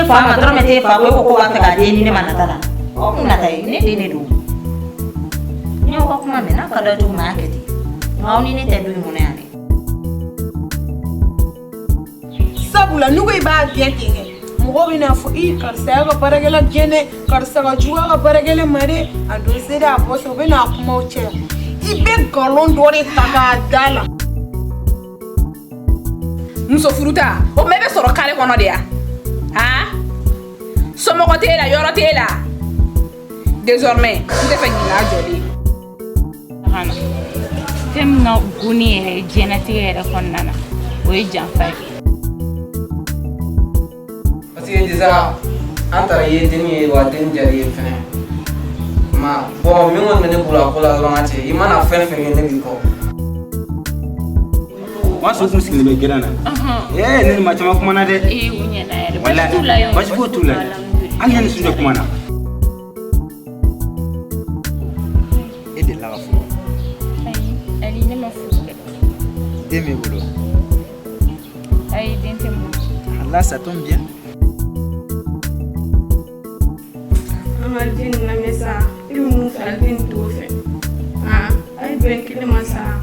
e fa ma dɔrɔmɛ t'e fa ko e ko ko b'a fɛ k'a den di ne ma nata la. O kun nata ye ne den de don. N y'aw ka kuma mɛn, n'a ka d'aw cogo min a y'a kɛ ten. Nka aw ni ne tɛ du in kɔnɔ yan dɛ. Sabula n'u ko i b'a gɛn ten kɛ, mɔgɔw bɛna fɔ i karisa y'a ka baarakɛla gɛn dɛ, karisa ka jugu a ka baarakɛla ma dɛ, a don sera a bɔ so, u bɛna kumaw caya. I bɛ nkalon dɔ de ta k'a da la. Muso furuta o bɛɛ bɛ sɔrɔ kare kɔnɔ de ya, han, somɔgɔ t'e la, yɔrɔ t'e la. Désormais n tɛ fɛ k'i n'a jɔlen. Fɛn min ka go ne yɛrɛ ye diɲɛlatigɛ yɛrɛ kɔnɔna na, o ye janfa ye. Parce que déjà an taara i ye denni ye wa denni diyara i ye fɛnɛ. Ma bon, min kɔni bɛ ne bolo a ko la dɔrɔn, ka cɛ, i mana fɛn fɛn kɛ, ne b'i kɔ. O y'a sɔrɔ u kun sigilen bɛ gɛrɛn na. Ee, ne ni maa caman kumana dɛ. Ee, u ɲɛna yɛrɛ, baasi t'u la yen. Baasi foyi t'u la, hali ne ni Sunjɛ kumana. E delila ka furu? Ayi, Ali, ne ma furu kɛ. Den b'i bolo? Ayi, den tɛ n bolo. Là, ça tombe bien. An ka den lamɛn sa, i bɛ mun fɛ, den t'o fɛ. A ye bɛn kelen ma sa.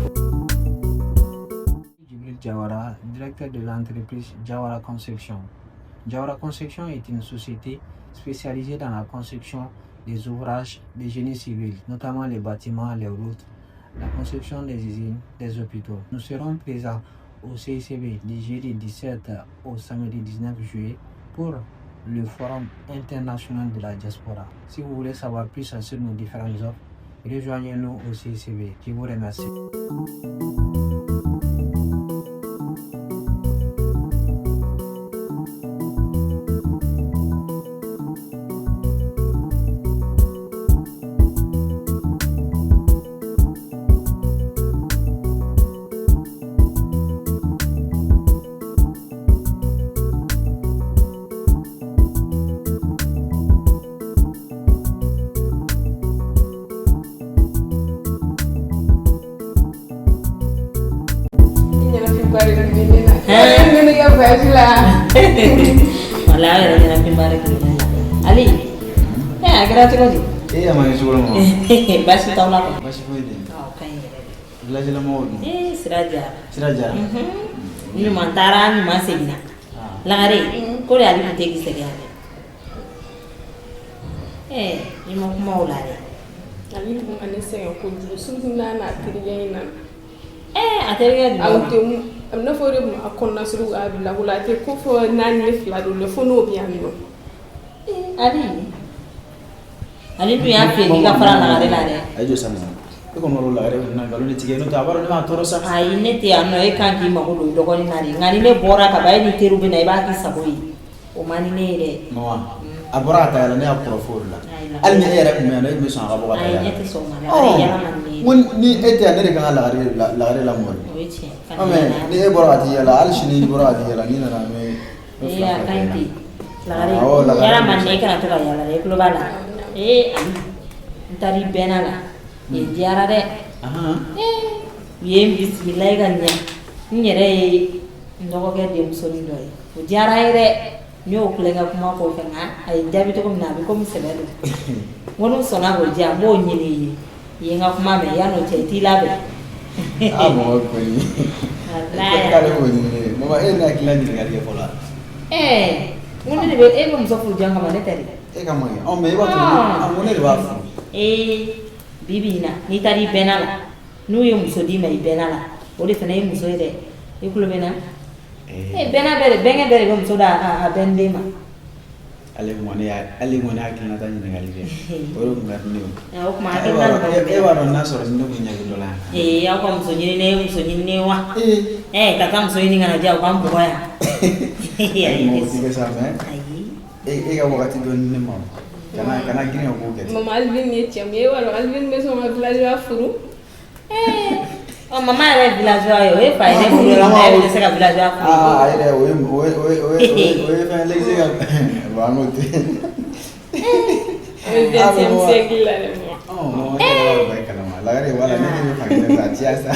Djibril Diawara, directeur de l'entreprise Diawara Construction. Diawara Construction est une société spécialisée dans la construction des ouvrages de génie civil, notamment les bâtiments, les routes, la construction des usines, des hôpitaux. Nous serons présents au CICB du jeudi 17 au samedi 19 juillet pour le Forum international de la diaspora. Si vous voulez savoir plus sur nos différentes offres, rejoignez-nous au CICB. Je vous remercie. Wala yɛrɛ ɲɛnafin baara kɛ ne la. Ali, a kɛra cogo di? E ma kɛ cogo ma. Baasi t'aw la kɔni? Baasi foyi tɛ yen. O ka ɲi yɛrɛ de. Village la mɔgɔw dun? Ee, sira diyara. Sira diyara. Ɲuman taara, ɲuman seginna. Lagare, ko de Ali tun tɛ k'i sɛgɛn yan dɛ. Ee, i ma kuma o la dɛ. Ali tun ka ne sɛgɛn kojugu, surtout n'a n'a terikɛ in nana. Ee, a terikɛ jumɛn? A tɛ mun, a bɛ n'a fɔ o de tun b'a kɔnɔna suruku k'a bila ko la, a tɛ ko fɔ n'a ni ne fila don dɛ, fo n'o bɛ yan nɔ. Ali, Ali dun y'a f'i ye k'i ka fara Lagare la dɛ. A ye jɔ sisan, e kɔni b'a dɔn Lagare na nkalon de tigɛ, n'o tɛ a b'a dɔn ne b'a tɔɔrɔ sa. Ayi, ne tɛ yan nɔ, e kan k'i mako don i dɔgɔnin na de, nka ni ne bɔra ka ban, e ni teriw bɛ na, i b'a k'i sago ye, o man di ne ye dɛ. Maman, a bɔra ka taa yala, ne y'a kɔrɔfɔ o de la. Hali ni e yɛrɛ tun bɛ yan nɔ, e tun bɛ sɔn a ka bɔ ka taa Ayi, yala? Ne tɛ sɔn o ma dɛ, Lagare, yala man di ne ye. N ko ni e tɛ yan, ne de kan ka Lagare lamɔ de. O ye tiɲɛ ye. Ɔ mais ni e bɔra ka t'i yala, hali sini n'i bɔra ka t'i yala, n'i nana n bɛ Ee, a ka ɲi ten. Lagare, Awɔ, Lagare. yala man di ne ye, e kana to ka yala dɛ, i tulo b'a la. Ee Ali, n taara i bɛnna la, nin diyara dɛ. U ye n bisimila i ka ɲɛ. N yɛrɛ ye n dɔgɔkɛ denmusonin dɔ ye, o diyara n ye dɛ. N y'o kulonkɛ kuma k'o fɛ, nka a ye n jaabi cogo min na, a bɛ komi sɛbɛ don. N ko n'u sɔnna k'o diyan, n b'o ɲini i ye. I ye n ka kuma mɛn, yan'o cɛ i t'i labɛn. Ah, mɔgɔ kɔni. Walayi. K'ale b'o ɲini ne ye. Maman, e ye ne hakilina ɲininkali kɛ fɔlɔ wa? Ɛɛ, n ko ne de bɛ e bɛ muso furu jɔn kama, ne tɛ dɛ. E ka man ɲi. Ɔ mais i b'a to ne ko ne de b'a furu. Ee, bi bi in na, n'i taara i bɛnna la, n'u ye muso d'i ma i bɛnna la, o de fana ye muso ye dɛ. I tulo bɛ n na? Ee, bɛnna bɛɛ de, bɛnkɛ bɛɛ de bɛ muso da a bɛnden ma. Ale kɔni hakilina ta ɲininkali kɛ. O de tun ka di ne ye. O tuma hakilina ɲuman. E b'a dɔn n'a sɔrɔ ne kun ɲɛ bɛ dɔ la yan. Ee, aw ka muso ɲini, ne ye muso ɲini wa? Ee, ka taa muso ɲini ka na diyan, u ka n bugɔ yan. Ayi, mɔgɔ tɛ kɛ sa mais e ka wagati dɔ di ne ma. Kana girin ka ko kɛ ten. Mama, Alvin ye cɛ min ye, e b'a dɔn Alvin bɛ sɔn ka villageois furu. Ɔ, mama yɛrɛ ye villageois ye, o ye fa ye ne furu yɔrɔ min na, e bɛ se ka villageois furu. Aa, ayi dɛ, o ye o ye o ye o ye o ye fɛn lege ka bon, an k'o to yen. O ye 20e siècle la dɛ, mama. Ɔ, mama, e yɛrɛ b'a dɔn e kalama. Lagare, wala ne bɛ fan kelen fɛ, a diya sa.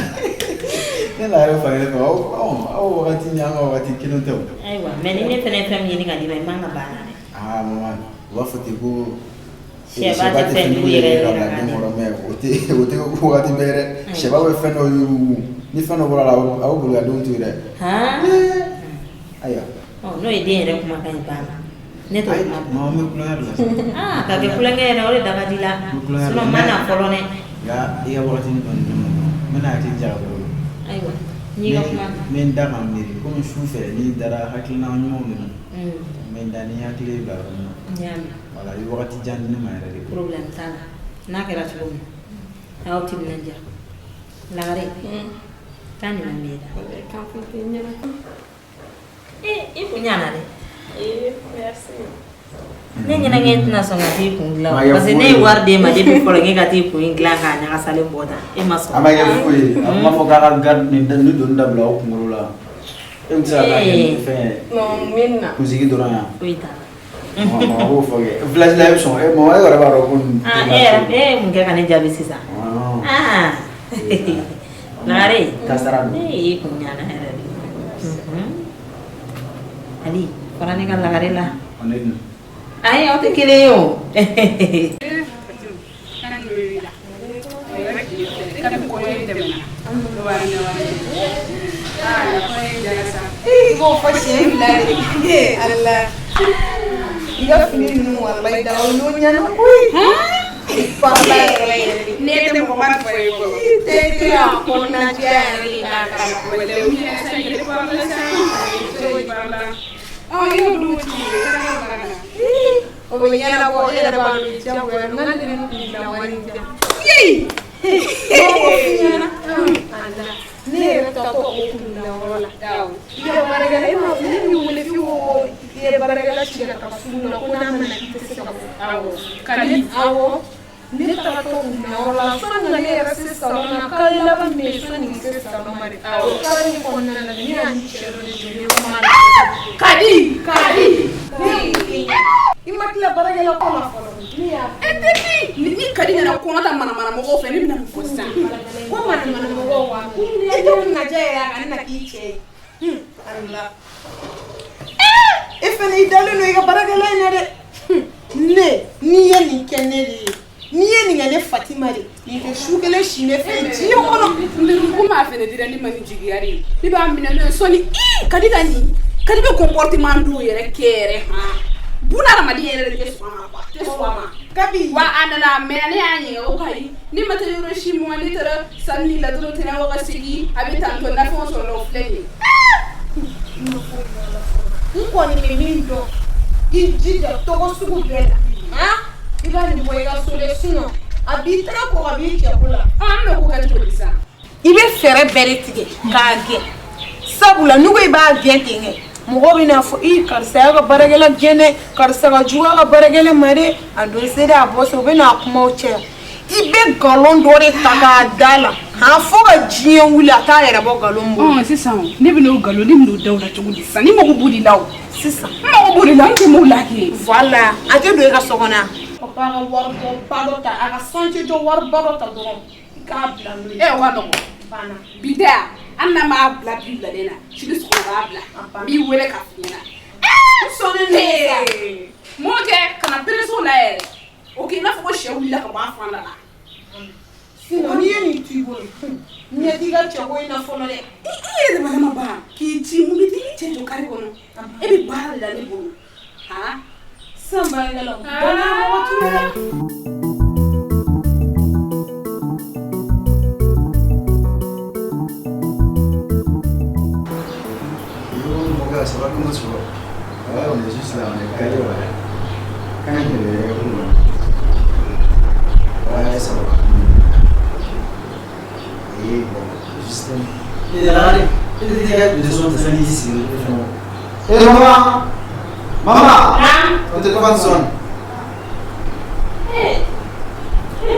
Ne la yɛrɛ fankelen fɛ, aw wagati ni an ka wagati kelen tɛ o. Ayiwa, mais ni ne fana ye fɛn min ɲini ka d'i ma, i man ka ban na dɛ. Aa mama, u b'a fɔ ten ko sɛba tɛ fɛn jugu yɛrɛ ka bila den kɔrɔ, mais o tɛ wagati bɛɛ dɛ. Sɛba bɛ fɛn dɔ yurugu, ni fɛn dɔ bɔra a la, a bɛ boli ka denw to yen dɛ. Ayiwa. N'o ye den yɛrɛ kumakan ye, banna ne t'o kuma. Mama, n bɛ kulonkɛ de la sisan. Aa, ka kɛ kulonkɛ yɛrɛ, o de da ka di la. N bɛ kulonkɛ de la. Sinon n ma na fɔlɔ dɛ. Nka i ka wagatinin dɔɔni di ne ma dɔrɔn, n bɛna hakili jagabɔ o. Ayiwa, n'i ka kuma. N bɛ n da ka miiri, komi su fɛ n'i dara, hakilina ɲumanw bɛ na. N bɛ n da ni hakili ye bila yɔrɔ min na. N y'a mɛn. Voilà, i bɛ wagati jan di ne ma yɛrɛ de. Problème t'a la, n'a kɛra cogo min na, aw timinandiya. Lagare, taa ɲuman b'e la. Kan foyi tɛ n ɲɛna. Ee, i kun ɲana dɛ. Ee, merci. Ne ɲɛna k'e tɛna sɔn ka t'i kun dilan. Ma kɛ parce que ne foyi ye ye. Wari d'e ma depuis fɔlɔ k'e ka t'i kun dilan k'a ɲagasalen bɔ tan, e ma sɔn. A ma kɛ foyi ye, a kuma fɔ k'a ka garde nin doni dabila o kunkolo la. E bɛ se ka taa kɛ ni fɛn ye. Non, n bɛ na. Kunsigi dɔrɔn yan. Foyi t'a la. Mama b'o fɔ kɛ village la, e bɛ sɔn e mama, e yɛrɛ b'a dɔn ko nin. Ah, e yɛrɛ, e ye mun kɛ ka ne jaabi sisan? Ah, Lagare. Kasara don. Ee, i kun ɲana yɛrɛ de. Ali, fara ne ka lagare la. Ne dun. Ayi, aw tɛ kelen ye o. Kana n'o la. Kabi kɔɲɔ in tɛmɛna. Ah, kɔɲɔ in diyara sa. I b'o fɔ siɲɛ 2 de. Ee Ala. I ka fini ninnu, walayi, dagaw n'o ɲɛna koyi. Farila yɛrɛ yɛrɛ de. Ne tɛ mɔgɔ ma fɔ ye kɔ. I tɛ tɛ a kɔnɔna jɛya yɛrɛ de la ka na. Wala u yɛrɛ sa yɛrɛ parla sa. Ɔ, i y'o dun ci kana na. O bɛ ɲɛnabɔ, e yɛrɛ b'a dɔn diyagoya n ka ne ni kun dilan wari in diyan. Yeyi. N'o f'i ɲɛna. Ala, ne yɛrɛ taatɔ o kun dilan yɔrɔ la. I ka baarakɛla, e ma ne b'i wele f'i ko i ye baarakɛla ci ka taa sugu la, ko n'a ma na k'i tɛ se ka bɔ. Awɔ. Kadi. Awɔ. Ne taara to kun dilan yɔrɔ la, sɔnni ka ne yɛrɛ se salon na, kalo laban min bɛ yen, sɔnni k'i se salon ma dɛ. O kalo in kɔnɔna na, ne y'a ni cɛ dɔ de jɔ kuma la. Kadi. Kadi. I ma tila baarakɛla ko la fɔlɔ. Ne y'a E tɛ ni Kadi nana kɔnɔ ta manamana mɔgɔw fɛ, ne bɛna mun fɔ sisan? Ko manamana mɔgɔw wa? I tɛ kunnaja yɛrɛ, a kana na k'i cɛ ye. Ala. E fana, i dalen don i ka baarakɛla in na dɛ. Ne, n'i ye nin kɛ ne de ye. N'i ye nin kɛ ne Fatima de, nin tɛ su kelen si ne fɛ diɲɛ kɔnɔ. N ko m'a fɛnɛ dira ne ma ni jigiya de ye. Ne b'a minɛ n'o ye sɔnni ii Kadi ka nin. Kadi bɛ comportement dɔw yɛrɛ kɛ yɛrɛ han. Buna hadamaden yɛrɛ de tɛ sɔn a ma quoi. Tɛ sɔn a ma. Kabi. Wa a nana a mɛnna, ne y'a ɲininka ko kayi ne ma taa yɔrɔ si mɔ, ne taara sanu la dɔrɔn tɛnɛ wa ka segin a bɛ tantɔ nafɛnw sɔrɔ la, o filɛ nin ye. N kɔni bɛ min dɔn, i jija tɔgɔ sugu bɛɛ la. Han? I ka nin bɔ i ka so dɛ, sinon a b'i tɛgɛ ko a b'i cɛ ko la. An bɛna ko kɛ cogo di sisan? I bɛ fɛɛrɛ bɛɛ de tigɛ k'a gɛn, sabula n'u ko i b'a gɛn ten kɛ, mɔgɔw bɛna fɔ i karisa y'a ka baarakɛla gɛn dɛ, karisa ka jugu a ka baarakɛla ma dɛ, a don sera a bɔ so, u bɛna a kumaw caya. I bɛ nkalon dɔ de ta k'a da la han, fo ka diɲɛ wuli, a t'a yɛrɛ bɔ nkalon bolo. Ɔn, sisan ne bɛna o nkalon, ne bɛn'o da o la cogo di sisan? Ne mago b'o de la o. Sisan. N mago b'o de la, n tɛ m'o la kɛ. Voilà, a tɛ don e ka so kɔnɔ. Papa ka wari dɔ ba dɔ ta, a ka sanji jɔ wari ba dɔ ta dɔrɔn, i k'a bila n'o ye. E, o ka nɔgɔn. Banna. Bi tɛ yan, hali n'a m'a bila bi bilalen na, sini sɔgɔma b'a bila, n b'i wele k'a f'i ɲɛna. N sɔnnen don sa. Mun kɛ kana perese o la yɛrɛ, o k'i n'a fɔ ko sɛ wulila ka bɔ a fan da la. Sinon n'i ye nin to i bolo, ɲɛ t'i ka cɛko in na fɔlɔ dɛ. I yɛrɛ de ma ban k'i ci mun bɛ t'i cɛ jɔ kare kɔnɔ, e bɛ baara de la ne bolo han. Sisan baarakɛlaw, danaya mɔgɔ t'u la dɛ. Yo, mon gars, ça va, comment tu vas? Ouais, on est juste là, on est calé, ouais. Quand il est Ouais, ça va. Et bon, justement. Et là, Eh maman! Maman! Ton téléphone sonne. E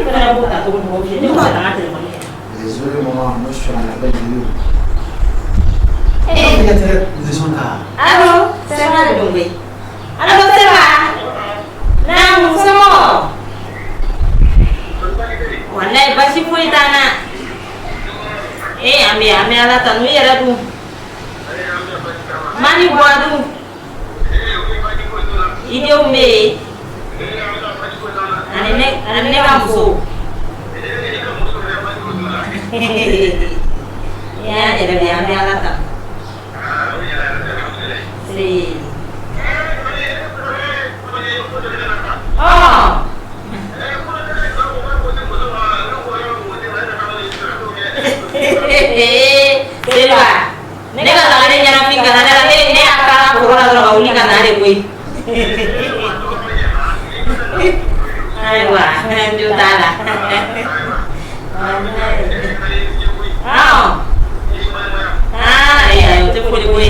fana b'o ta cogo di mɔgɔw fɛ? Ne b'o ta ka téléphone kɛ. Désolé maman, moi je suis en appel vidéo. Eh. Allo, Sɛba de don koyi. Allo Sɛba. Naamu, somɔgɔw? Walayi, basi foyi t'an na. Ee, an bɛ yan, an bɛ bɛ Ala tanu, i yɛrɛ dun? Mani Buwadu, i denw bɛ yen ani ne, ani ne ka muso. An yɛrɛ bɛ, an bɛ Ala tanu. Se. Ɔ. Seriba, ne ka lagare ɲɛnafin ka na ne la, ne y'a kala foro la dɔrɔn ka wuli ka na de koyi. Ayiwa, n jo t'a la. Awɔ. Aa, ayi, ayi, o tɛ foli ko ye.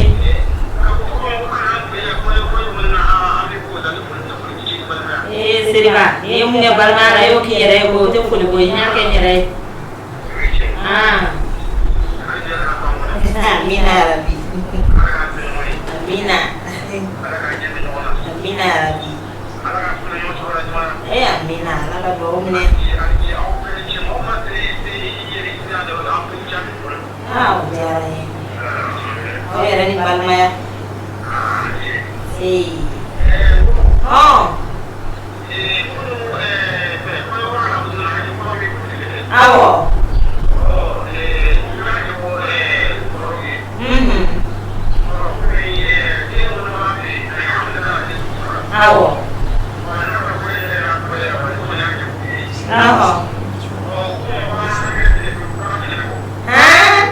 Ee Seriba, n'i ye mun kɛ balimaya la, i y'o k'i yɛrɛ ye koyi, o tɛ foli ko ye, n y'a kɛ n yɛrɛ ye. Ah. Amina yarabi. Amina. Amina yarabi. Eh, amina. Ala ka dugawu minɛ. Ah, o diyara n ye. Aw yɛrɛ ni balimaya. Ee. Ɔn. Awɔ. Mhm. Awɔ. Awɔ. Han?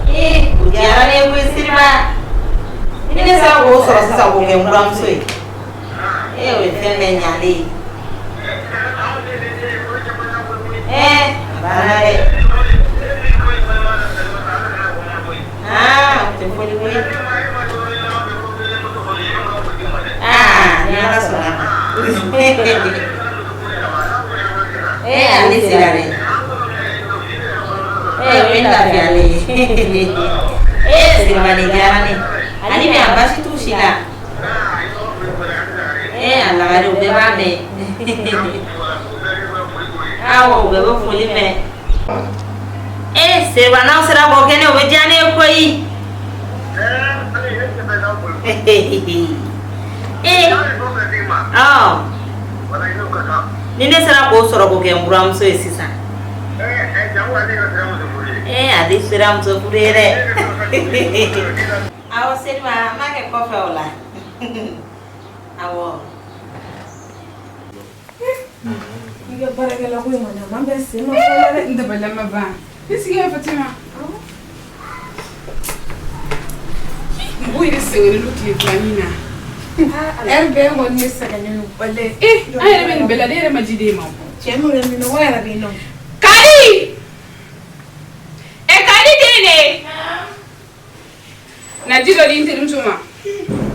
Ee, o diyara ne ye koyi Seriba. Ni ne sera k'o sɔrɔ sisan k'o kɛ n buramuso ye. Ee, o ye fɛn bɛɛ ɲalen ye. Ee, a banna dɛ. Aa, o tɛ foli ko ye. Aa, ni Ala sɔnna ma. Ee, ale sera dɛ. Ee, o ye lafiyalen ye. Ee, Seriba, nin diyara ne ye. Ale bɛ yan, baasi t'u si la. Ee, a lagare, u bɛɛ b'a mɛn. Awɔ, u bɛɛ bɛ foli mɛn. Ee Seriba, n'aw sera k'o kɛ ne, o bɛ diya ne ye koyi. Ee, ɔ, ni ne sera k'o sɔrɔ k'o kɛ n buramuso ye sisan. Ee, ale sera muso furu ye dɛ. Awɔ Seriba, an b'a kɛ kɔfɛ o la. Awɔ. I ka baarakɛla ko in kɔni, a ma bɛn sen ma fɔlɔ dɛ. N dabali ma ban. I sigi yan Fatima. Mɔgɔw yɛrɛ sɛgɛnnen don tile filanin na. Ɛri bɛɛ kɔni ne sɛgɛnnen don walayi. Eh, an yɛrɛ bɛ nin bɛɛ la, ne yɛrɛ ma ji d'e ma. Cɛ min bɛ minnɔgɔ yɛrɛ bɛ n na. Kadi! Ɛ Kadi den de. Na ji dɔ di n terimuso ma.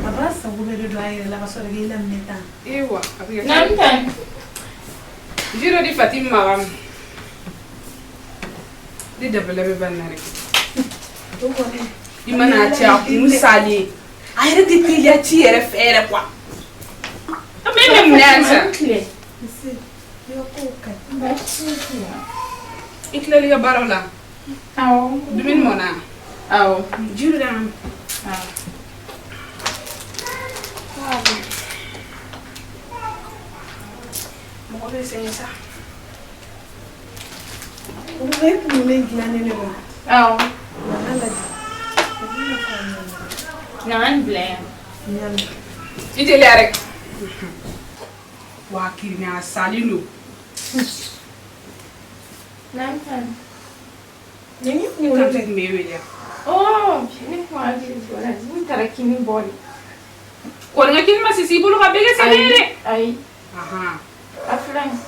A b'a sago bɛɛ de don a yɛrɛ la ka sɔrɔ k'i laminɛ tan. Ewa, a bɛ kɛ. Naamu tan. Ji dɔ di Fatima ma. Ne dabali bɛ ban na dɛ. O kɔni. I mana cɛ a kun salen. A yɛrɛ tɛ teliya ci yɛrɛ fɛ yɛrɛ quoi. An bɛ ne minɛ yan sisan. Nse, i ka kow ka ɲi. I tilal'i ka baaraw la. Awɔ. Dumuni mɔna. Awɔ. Ji dɔ d'a ma. Mɔgɔ bɛ sɛgɛn sa. O bɛ kunkolo in dilannen de wa? Awɔ. Wa n'a lajɛ. O bɛ na fɔ a ɲɛna. Na ka nin bila yan. N y'a mɛn. I teliya dɛ. Wa kirinna a salen don. Naamu tan. Nin ye Ne kunkolo tante bɛɛ. tun bɛ e wele yan. Oh, ne kun hakili t'o la. N taara kini bɔ de. Kɔni ka kini ma sisi i bolo ka bɛɛ kɛ sɛbɛ ye dɛ. Ayi. Ahan. A filɛ nin.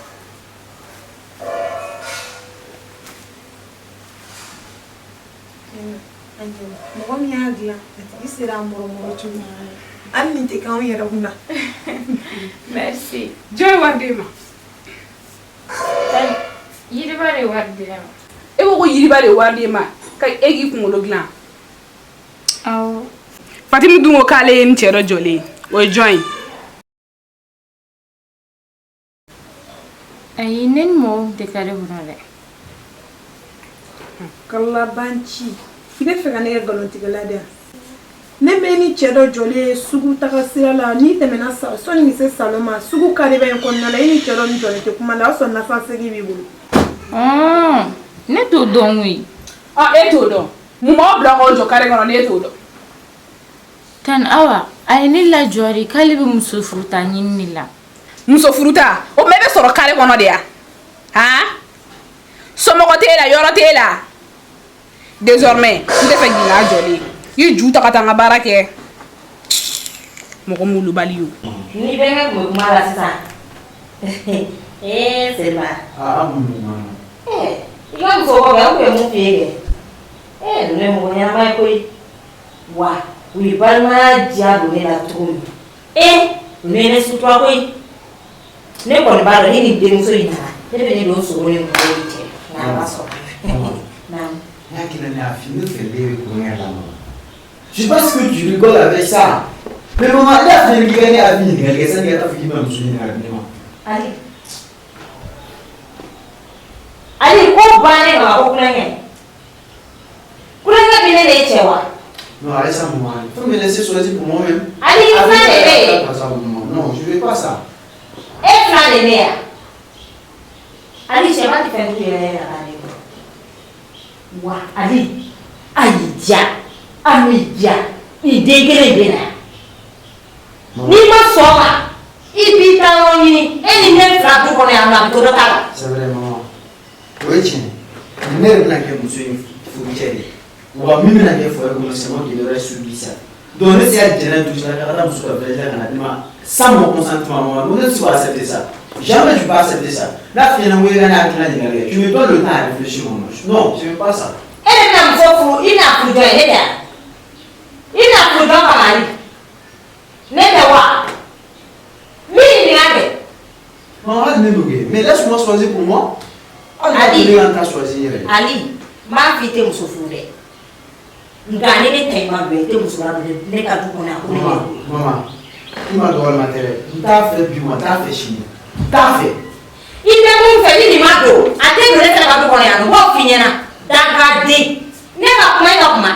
Mɔgɔ min y'a dilan, a tigi sera a mɔrɔmɔrɔ cogo. Hali nin tɛ k'anw yɛrɛ kunna. Merci. Jɔn ye wari d'e ma? Tani, Yiriba de ye wari di ne ma. E ko ko Yiriba de ye wari d'e ma ka e k'i kunkolo dilan. Awɔ. Fatimu dun ko k'ale ye nin cɛ dɔ jɔlen ye. O ye jɔn ye? Ayi, ne ni mɔgɔw tɛ kare kɔnɔ dɛ. Kalabanci i bɛ fɛ ka ne kɛ nkalontigɛla de yan. Ne bɛ ni cɛ dɔ jɔlen ye sugu taga sira la, n'i tɛmɛna sɔnni se salon ma, sugu kariba in kɔnɔna la, i ni cɛ dɔ min jɔlen tɛ kuma la, o y'a sɔrɔ nafa segin b'i bolo. Ne t'o dɔn koyi. E t'o dɔn? Mun b'aw bila k'aw jɔ kare kɔnɔ ne t'o dɔn? Tan Awa, a ye ne lajɔ de k'ale bɛ muso furuta ɲini de la. Muso furuta, o tuma e bɛ sɔrɔ kare kɔnɔ de ya? Han, somɔgɔ t'e la, yɔrɔ t'e la. Désormais n tɛ fɛ k'i n'a jɔlen i ju ta ka taa n ka baara kɛ. Mɔgɔ molobali yo. Ni bɛnkɛ tun bɛ kuma la sisan, ee Seriba. Aa, mun bɛ kuma na? I ka muso kɔ kɛ, n tun ye mun f'i ye kɛ? Ninnu ye mɔgɔ ɲɛnama ye koyi. Wa u ye balimaya diya don ne la cogo min, ninnu ye ne sutura koyi. Ne kɔni b'a dɔn, ni nin denmuso in nana, ne bɛ ne don sogo ni mɔgɔw de cɛ, nka a ma sɔn. Naamu. Ne hakili la ne y'a f'i ye, ne fɛ den bɛ kulonkɛ la maman. Je pense que tu rigoles avec ça. Mais maman, ne y'a f'i ɲɛna k'i ka ne avis ɲininkali kɛ sani i ka taa fɔ k'i bɛna muso ɲini ka di ne ma. Ali. Ali, ko bannen ma ko kulonkɛ. Kulonkɛ bɛ ne de cɛ wa? Non, arrête ça, maman. Il faut me laisser choisir pour moi-même. Ali, i filan de bɛ yen. Pas ça, maman. Non, je veux pas ça. E filan de bɛ yan. Ali, sɛba tɛ fɛn jugu yɛrɛ yɛrɛ ka ne bolo. Wa Ali, a y'i diya, a m'i diya, i den kelen bɛ na yan. N'i ma sɔn o ma, i b'i ta yɔrɔ ɲini. E ni ne fila du kɔnɔ yan nɔ, a bɛ to dɔ ta la. C'est vrai, maman. O ye tiɲɛ ye. Ne yɛrɛ bɛna kɛ muso in furucɛ de ye. Wa min bɛna kɛ foyer kɔnɔ, c'est moi qui devrais subir ça. Donc ne tɛ se ka jɛnɛ dusu la ka taa muso ka village la ka na di ne ma sans mon consentement, maman. Ne tɛ se ka accepter ça. Jamais je peux accepter ça. N'a f'i ɲɛna ko i ka ne hakilina ɲininkali kɛ, tu me donnes le temps à réfléchir, maman. Non, je veux pas ça. E de bɛna muso furu, i bɛna furu jɔn ye? Ne tɛ wa? I bɛna furu jɔn kama Ali? Ne tɛ wa? Min ɲininka kɛ. Maman, hali ne b'o kɛ. Mais laisse-moi choisir pour moi. Hali Ali. ne ka n ta choisir n yɛrɛ ye. Ali, n b'a f'i tɛ muso furu dɛ. Nka ni ne ta in ma don, i tɛ muso wɛrɛ don ne ka du kɔnɔ yan ko ne Maman, bɛ. maman, i ma dɔgɔ walima tɛ dɛ. N t'a fɛ bi wa n t'a fɛ sini. N t'a fɛ. I bɛ mun fɛ, ni nin ma don, a tɛ don ne fɛnɛ ka du kɔnɔ yan nɔ. N b'o f'i ɲɛna. Dangaden. Ne ka kuma, e ka kuma.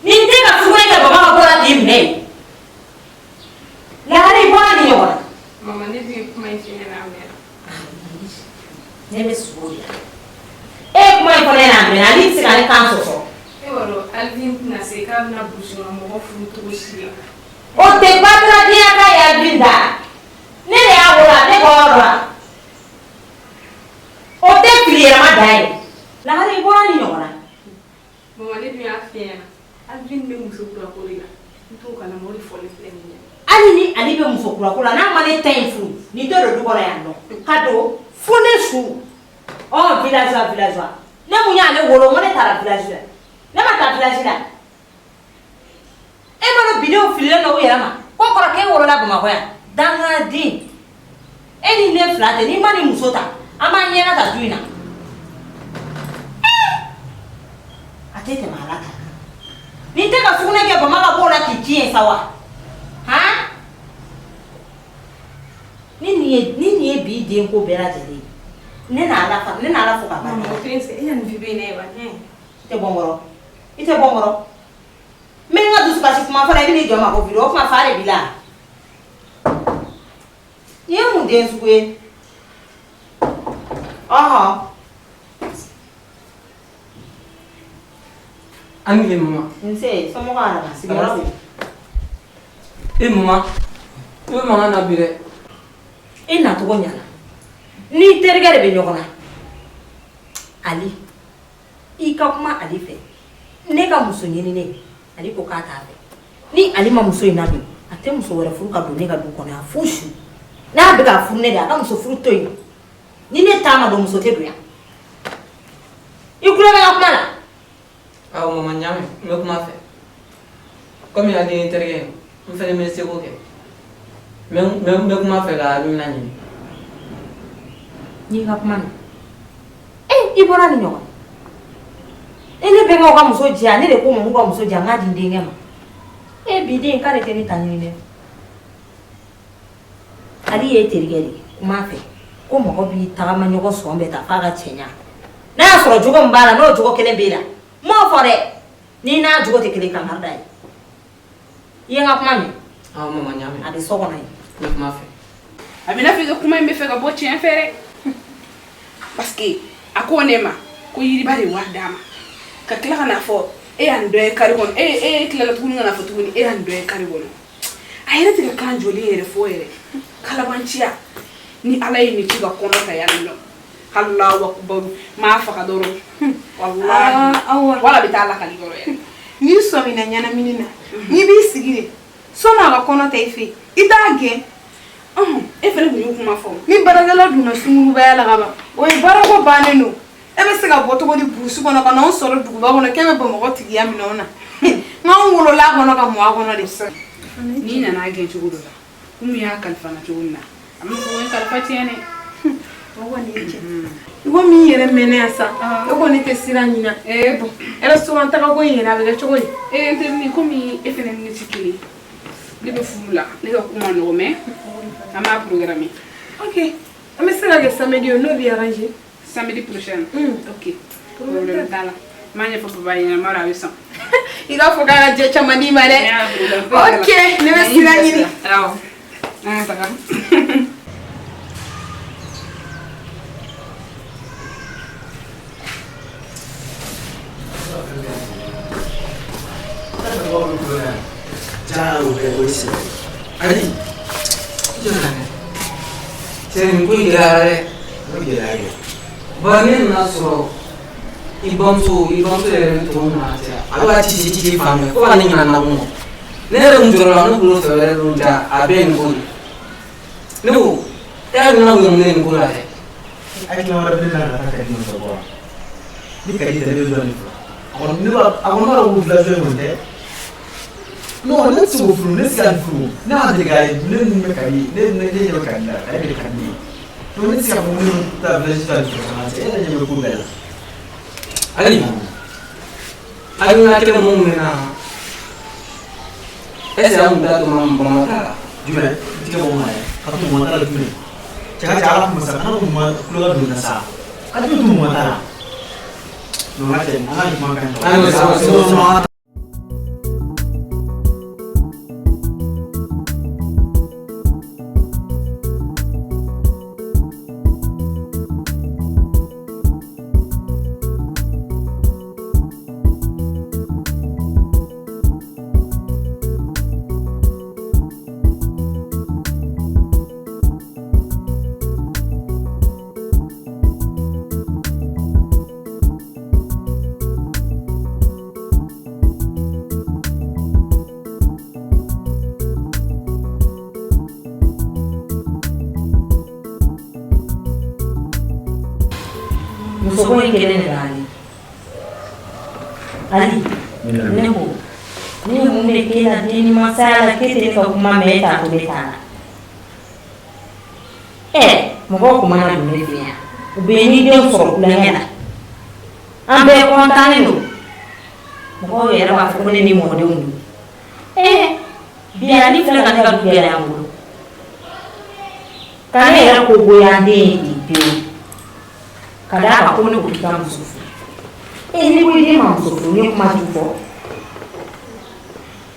Nin tɛ ka sugunɛ kɛ baba ka bɔ la k'i minɛ yen. Lahara i bɔra nin ɲɔgɔn na. Mama, ne dun ye kuma in f'i ɲɛna a mɛnna. Ne bɛ sogo de la. E ye kuma in fɔ ne ɲɛna a mɛnna, Ali tɛ se ka ne kan sɔsɔ. E b'a dɔn Alvin tɛna se k'a bɛna burusi kɔnɔ mɔgɔ furu cogo si la. O tɛ bataradenya k'a ye Alvin da. Ne de y'a wolo, a ne bɔ yɔrɔ la. O tɛ fili yɛlɛma dan ye. Lahara i bɔra nin ɲɔgɔn na. Mama, ne dun y'a f'i ɲɛna Alvin bɛ muso kura ko de la. N t'o kalama, o de fɔlen filɛ nin ye. Hali ni Ali bɛ muso kura ko la, n'a ma ne ta in furu, nin tɛ don du kɔnɔ yan nɔ. Ka don fo ne su. Ɔ villageois, villageois. Ne mun y'ale wolo, n ko ne taara village la. Ne ma taa village la. E ma dɔn bidenw fililen don u yɛrɛ ma. Ko kɔrɔ k'e wolola Bamakɔ yan. Dangaden. E ni ne fila tɛ, n'i ma nin muso ta, an b'an ɲɛna ta du in na. A tɛ tɛmɛ ala kan. Nin tɛ ka sugunɛ kɛ bama ka b'o la k'i ci yen sa wa? Han? Ni nin ye bi den ko bɛɛ lajɛlen ye. Ne n'a ala fa, ne n'a ala fo ka barika. Mama, o to yen sa, e ka nin vidéo in lajɛ wa? I tɛ bɔ n kɔrɔ. I tɛ bɔ n kɔrɔ. N bɛ n ka dusukasi kuma fɔ la, i bɛ n'i jɔ n ma ko vidéo, o tuma fa de b'i la. Nin ye mun den sugu ye? Ɔhɔn. An ni mama. Nse, somɔgɔw araba, sigiyɔrɔ bɛ? E mama, i bɛ mankan na bi dɛ. E nacogo ɲɛna. N'i terikɛ de bɛ ɲɔgɔn na. Ali, i ka kuma Ali fɛ. Ne ka muso ɲini ne, Ali ko k'a t'a fɛ. Ni Ali ma muso in ladon, a tɛ muso wɛrɛ furu ka don ne ka du kɔnɔ yan fo su. N'a bɛ ka furu ne de, a ka muso furu to yen. Ni ne ta ma don, muso tɛ don yan. I tulo bɛ n ka kuma la? Awɔ mama, n y'a mɛn, n bɛ kuma fɛ. Komi Ali ye n terikɛ ye, n fɛnɛ bɛ n seko kɛ. N bɛ kuma fɛ ka hakilina ɲini. N'i ka kuma mɛn. E, i bɔra nin ɲɔgɔn. E ne bɛnkɛw ka muso diya, ne de ko ma k'u ka muso diya, n k'a di n denkɛ ma. E bi den k'ale tɛ ne ta ɲini dɛ. Ali ye terikɛ de ye, kuma fɛ. Ko mɔgɔ b'i tagama ɲɔgɔn sɔn bɛɛ ta f'a ka cɛɲa. N'a y'a sɔrɔ jogo min b'a la n'o jogo kelen b'e la, n m'o fɔ dɛ. N'i n'a jogo tɛ kelen, kankari da ye. I ye n ka kuma mɛn? Awɔ mama, n y'a mɛn. A bɛ so kɔnɔ yen. N bɛ kuma fɛ. A bɛ n'a fɔ i ka kuma in bɛ fɛ ka bɔ tiɲɛ fɛ dɛ. Parce que a ko ne ma ko yiriba de wari d'a ma. Ka tila ka n'a fɔ e y'a nin dɔ ye kari kɔnɔ, e tilala tuguni ka n'a fɔ tuguni e y'a nin dɔ ye kari kɔnɔ. A yɛrɛ tɛ ka kan jɔlen yɛrɛ fɔ yɛrɛ. Kalabanciya. Ni Ala ye nin ci ka kɔnɔ ta yan nɔ. Alahu akubaru. M'a faga dɔrɔn. Walahi. Wala bɛ taa lakali yɔrɔ yɛrɛ. N'i sɔmina ɲɛnamini na, n'i b'i sigi de, sɔnni a ka kɔnɔ ta i fɛ, i t'a gɛn. E fana tun y'o kuma fɔ. Ni baarakɛla donna sungurubaya la ka ban, o ye baarako bannen don. E bɛ se ka bɔ cogo di burusi kɔnɔ ka n'anw sɔrɔ duguba kɔnɔ k'e bɛ Bamakɔ tigiya minɛ anw na? N'anw wolola a kɔnɔ ka mɔ a kɔnɔ de. N'i nana a gɛn cogo dɔ la, komi i y'a kalifa n na cogo min na, a bɛ fɔ ko n ye kalifa tiɲɛ dɛ. O kɔni ye tiɲɛ. I komi i yɛrɛ mɛnna yan sa, e kɔni tɛ sira ɲini. Ee bon, restaurant taga ko in yɛrɛ a bɛ kɛ cogo di? Ee n terinin, komi e fana ni ne tɛ kelen ye, ne bɛ furu la, ne ka ko ma nɔgɔ, mais an b'a programmer. Ok, an bɛ se ka kɛ samedi ye, n'o b'i arranger. Samedi prochain. Ok. Problème t'a la. N b'a ɲɛfɔ papa ɲɛna, n b'a dɔn a bɛ sɔn. I k'a fɔ k'a ka jɛ caman d'i ma dɛ. Ok, ne bɛ sira ɲini. Awɔ. An ka taga. Ja o bɛɛ o ye sɛbɛ ye. Ali, cɛ nin ko in gɛlɛyara dɛ. O gɛlɛya kɛ. Bari ne nana sɔrɔ i bamuso yɛrɛ bɛ tɔgɔ min na cɛ, a bɛ ka ci ci ci fan bɛɛ fo ka ne ɲinɛ nakun kɔ. Ne yɛrɛ kun jɔrɔ la, ne bolo fɛ wɛrɛ don ja a bɛɛ ye nin ko de. Ne ko e hakilina kun ye mun ye nin ko la dɛ? Hakilina wɛrɛ bɛ ne la ka taa Kadi nɔfɛ bɔ wa? Ni Kadi tɛ ne bɛ jɔn de fɛ? A kɔni ne b'a a kɔni b'a dɔn ko village in kɔni tɛ. Non, ne tɛ se k'o furu, ne tɛ se ka nin furu. Ne ma deli k'a ye, ne ninnu bɛ Kadi, ne ɲɛ bɛ Kadi la, Kadi de ka di ne ye. Donc ne tɛ se k'a fɔ ko ne bɛ taa village ta nin fɛ fana, e yɛrɛ ɲɛ bɛ ko bɛɛ la. Ali, hakilina kelen mun bɛ na, est ce que an kun t'a to Bamakɔ ta la? Jumɛn? I tigɛ bɔ n ma dɛ. Ka to Bamakɔ ta la jumɛn? Cɛ ka cɛ ala kuma sa, kana ko ma tulo ka don na sa. A tɛ to Bamakɔ ta la. Non, an ka cɛ, an ka nin kuma ka ɲi. Ayiwa, c'est bon, c'est bon. Non, non, an ka Musoko in kelen de b'ale. Ali, ne ko ne ye mun de k'e la den ni masaya la k'e tɛ ne ka kuma mɛn, e t'a to ne t'a la. Ɛ mɔgɔw kun mana don ne fɛ yan, u bɛ n'i denw sɔrɔ kulonkɛ la, an bɛɛ kɔntannen don. Mɔgɔw yɛrɛ b'a fɔ ko ne ni mɔdenw don. Ɛ bi Ali filɛ ka ne ka du gɛlɛya n bolo. Ka ne yɛrɛ ko goya n den ye ten pewu. Ka d'a kan ko ne ko k'i ka muso furu. E n'i ko i den ma muso furu, ne ye kuma jugu fɔ.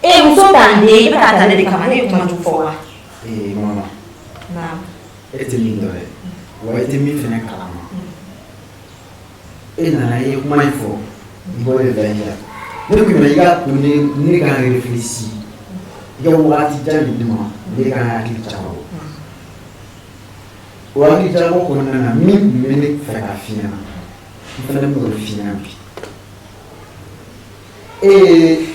E muso t'an den ye, i bɛ k'a ta ne de kama, ne ye kuma jugu fɔ wa? Ee mama, Naamu. E tɛ min dɔn dɛ, wa e tɛ min fɛnɛ kalama. E nana i ye kuma in fɔ, i bɔlen village la. Ne ko i ma i ka to ne ka réfléchir. I ka wagati jan de di ma, ne ka hakili jagabɔ. O hakili jagabɔ kɔnɔna na, min tun bɛ ne fɛ ka f'i ɲɛna, n fana bɛ k'o f'i ɲɛna bi. E ye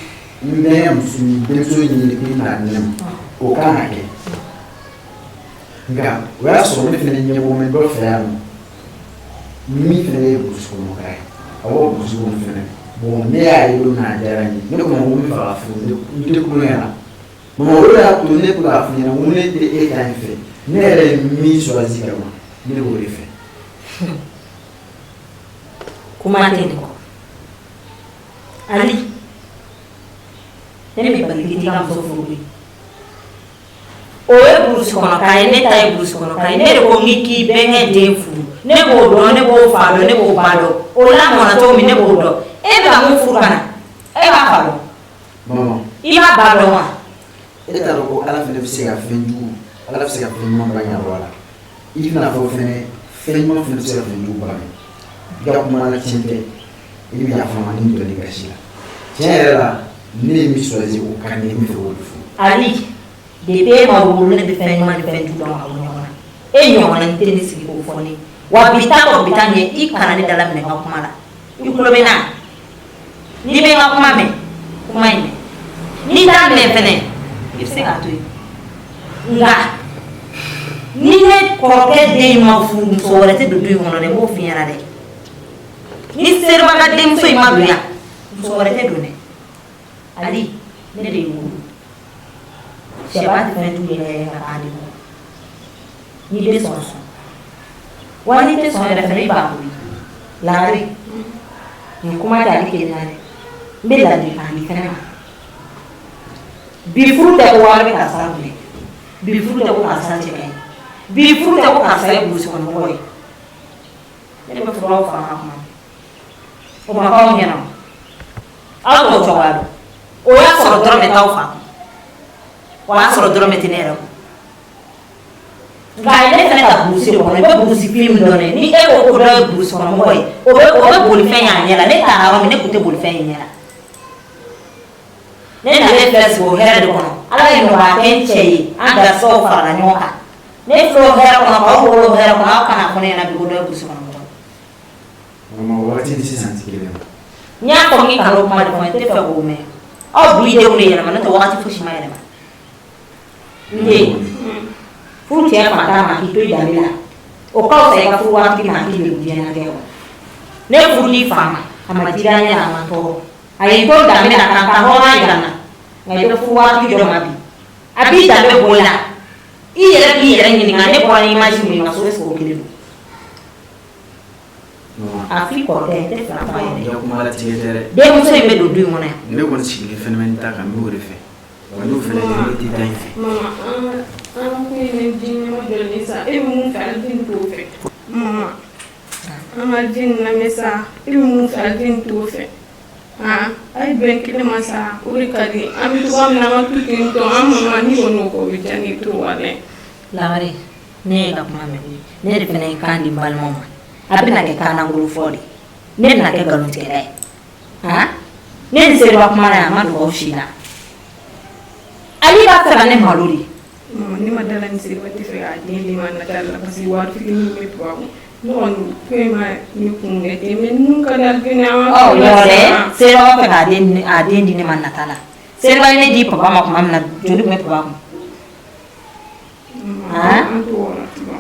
n bɛ muso denmuso ɲini k'i n'a di ne ma, o kan ka kɛ. Nka o y'a sɔrɔ ne fana ɲɛbɔ bɛ dɔ fɛ yan nɔ, min fana ye burusi kɔnɔ ka ye, awɔ burusi kɔnɔ fana. Bon, ne y'a ye don min na a diyara n ye, ne ko ma ko n bɛ fɛ ka furu, n tɛ kulonkɛ la. Mama, o de y'a to ne ko k'a f'i ɲɛna ko ne tɛ e ta in fɛ, ne yɛrɛ ye min choisi ka ban, ne b'o de fɛ. Kuma tɛ nin kɔ. Ali, ne bɛ bali k'i ka muso furu koyi. O O ye burusi kɔnɔ kan ye, ne ta ye burusi kɔnɔ kan ye. Ne de ko n k'i bɛnkɛ den furu, ne b'o dɔn, ne b'o fa dɔn, ne b'o ba dɔn, o lamɔna cogo min ne b'o dɔn. E bɛ ka mun furu ka na, e b'a fa dɔn? Maman. I b'a ba dɔn wa? E t'a dɔn ko Ala fɛnɛ bɛ se ka fɛn jugu, Ala bɛ se ka fɛn ɲuman bange ka bɔ a la. I bɛna fɔ fɛnɛ, fɛn ɲuman fɛnɛ bɛ se ka fɛn jugu bange. I ka kuma la tiɲɛ tɛ, i bɛ yafa n ma ni donni gasi la. Tiɲɛ yɛrɛ la, ne ye min choisi, o ka di n ye, n bɛ fɛ k'o de furu. Ali, depuis e ma wolo, ne bɛ fɛn ɲuman ni fɛn jugu dɔn ka bɔ ɲɔgɔn na. E ɲɔgɔnna tɛ ne sigi k'o fɔ ne. Wa bi ta kɔ bi ta ɲɛ, i kana ne dala minɛ n ka kuma la. I tulo bɛ n na? N'i bɛ n ka kuma mɛn, kuma in mɛn. N'i t'a mɛn fɛnɛ, i bɛ se k'a to yen. Nka ni ne kɔrɔkɛ den in ma furu, muso wɛrɛ tɛ don du in kɔnɔ dɛ, n b'o f'i ɲɛna dɛ. Ni Seriba ka denmuso in ma don yan, muso wɛrɛ tɛ don dɛ. Ali, ne de y'i wolo. Sɛba tɛ fɛn jugu yɛrɛ ka k'ale kɔ. N'i bɛ sɔn, sɔn. Wa n'i tɛ sɔn yɛrɛ fɛnɛ, i b'a koyi. Lagare, nin kuma tɛ ale kelen na dɛ. N bɛ ladilikan di fɛnɛ ma. Bi furu tɛ ko wari bɛ karisa kun dɛ. Bi furu tɛ ko karisa cɛ ka ɲi. Bi furu tɛ ko karisa ye burusi kɔnɔ mɔgɔ ye. Ne bɛ furu aw fa ka kuma. O ma k'aw ɲɛna. Aw t'o cogoya dɔn. O y'a sɔrɔ dɔrɔmɛ t'aw fa kun. O y'a sɔrɔ dɔrɔmɛ tɛ ne yɛrɛ kun. Nka a ye ne fɛnɛ ta burusi de kɔnɔ. I bɛ burusi fili min dɔn dɛ. Ni e ko ko dɔ ye burusi kɔnɔ mɔgɔ ye, o bɛ bolifɛn y'a ɲɛ la. Ne taara yɔrɔ min, ne tun tɛ bolifɛn ye ɲɛ la. Ne nalen filɛ sigi o hɛrɛ de kɔnɔ. Ala ye nɔgɔya kɛ n cɛ ye, an garisigɛw farala ɲɔgɔn kan. Ne filɛ o hɛrɛ kɔnɔ, k'aw wolo o hɛrɛ kɔnɔ, aw kana fɔ ne ɲɛna bi ko dɔ ye burusi kɔnɔ mɔgɔ ye. Maman, wagati ni sisan tɛ kelen ye. N y'a fɔ k'i kana o kuma de fɔ, n tɛ fɛ k'o mɛn. Aw b'i denw de yɛlɛma, n'o tɛ wagati fosi ma yɛlɛma. N den, furu cɛ fantan ma k'i to i danbe la, o ka fisa i ka furu waritigi ma k'i lebu diɲɛlatigɛ kɔnɔ. Ne furu n'i fa ma, a ma digi an ɲɛ la, a ma n tɔɔrɔ. A ye n to danbe la ka n ka hɔrɔnya jira n na. Nka i bɛ furu waritigi dɔ ma bi, a b'i danbe bɔ i la. I yɛrɛ b'i yɛrɛ ɲininka, ne bɔra ni image min ye n ka so, est ce que o kelen don? A f'i kɔrɔkɛ ye, n tɛ fɛ ka fɔ a ye dɛ. I ka kuma latigɛ tɛ dɛ. Denmuso in bɛ don du in kɔnɔ yan. Ne kɔni sigilen fɛnɛ bɛ n ta kan, n b'o de fɛ. Wa n'o fɛnɛ tɛ, ne tɛ da in fɛ. Mama, an ka ko in ne ji ɲɛma jɔlen sa. E bɛ mun fɛ, Alijini t'o fɛ. Mama, an ka ji nin lamɛn sa. E bɛ mun fɛ, Alijini t'o fɛ. Han, a ye bɛn kelen ma sa, o de ka di. An bɛ cogoya min na, an ka to ten tɔ. An mama, n'i kɔni y'o kɛ, o bɛ diya ne ye trop walayi. Lagare, ne ye ka kuma mɛn koyi. Ne de fana ye kan di n balimaw ma. A bɛna kɛ kannangolo fɔ de. Ne bɛna kɛ nkalontigɛla ye. Han? Ne ni Seriba kuma na yan, a ma dogo aw si la. Ali b'a fɛ ka ne malo de. Mama, ne ma da la ni Seriba tɛ fɛ k'a den di ma nata la, parce que wari fitinin bɛ to a kun. Ne kɔni ko in ma ne kun kɛ ten, mais mun ka di Alijini an ka Ɔ yɔrɔ dɛ, Seriba b'a fɛ k'a den a den di ne ma nata la. Seriba ye ne di papa ma tuma min na, joli tun bɛ papa kun? Han?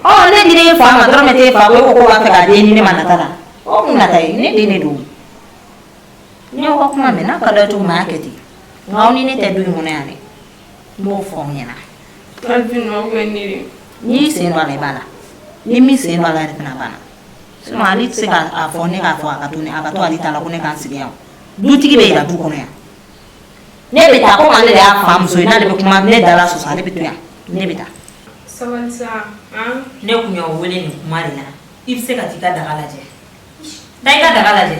Ɔ ne di fa ma, dɔrɔmɛ t'e fa ko, e ko ko b'a fɛ k'a den di ne ma nata la. O kun nata ye, ne den de don. N y'aw ka kuma mɛn, n'a ka d'aw ye cogo min, a y'a kɛ ten. Nka aw ni ne tɛ du in kɔnɔ yan dɛ. N b'o fɔ aw ɲɛna. Alijini, aw bɛ ne de. N'i sen don a la, i b'a la. Ni min sen don a la yɛrɛ fana, a banna. Sinon ale tɛ se k'a fɔ ne k'a fɔ a ka to ne a ka to ale ta la ko ne k'an sigi yan. Dutigi bɛ yira du kɔnɔ yan. Ne bɛ taa, komi ale de y'a fa muso ye, n'ale bɛ kuma ne da la sɔsɔ, ale bɛ to yan. Ne bɛ taa. Sabali sa, han. Ne kun y'aw wele nin kuma de la. I bɛ se ka t'i ka daga lajɛ. Taa i ka daga lajɛ.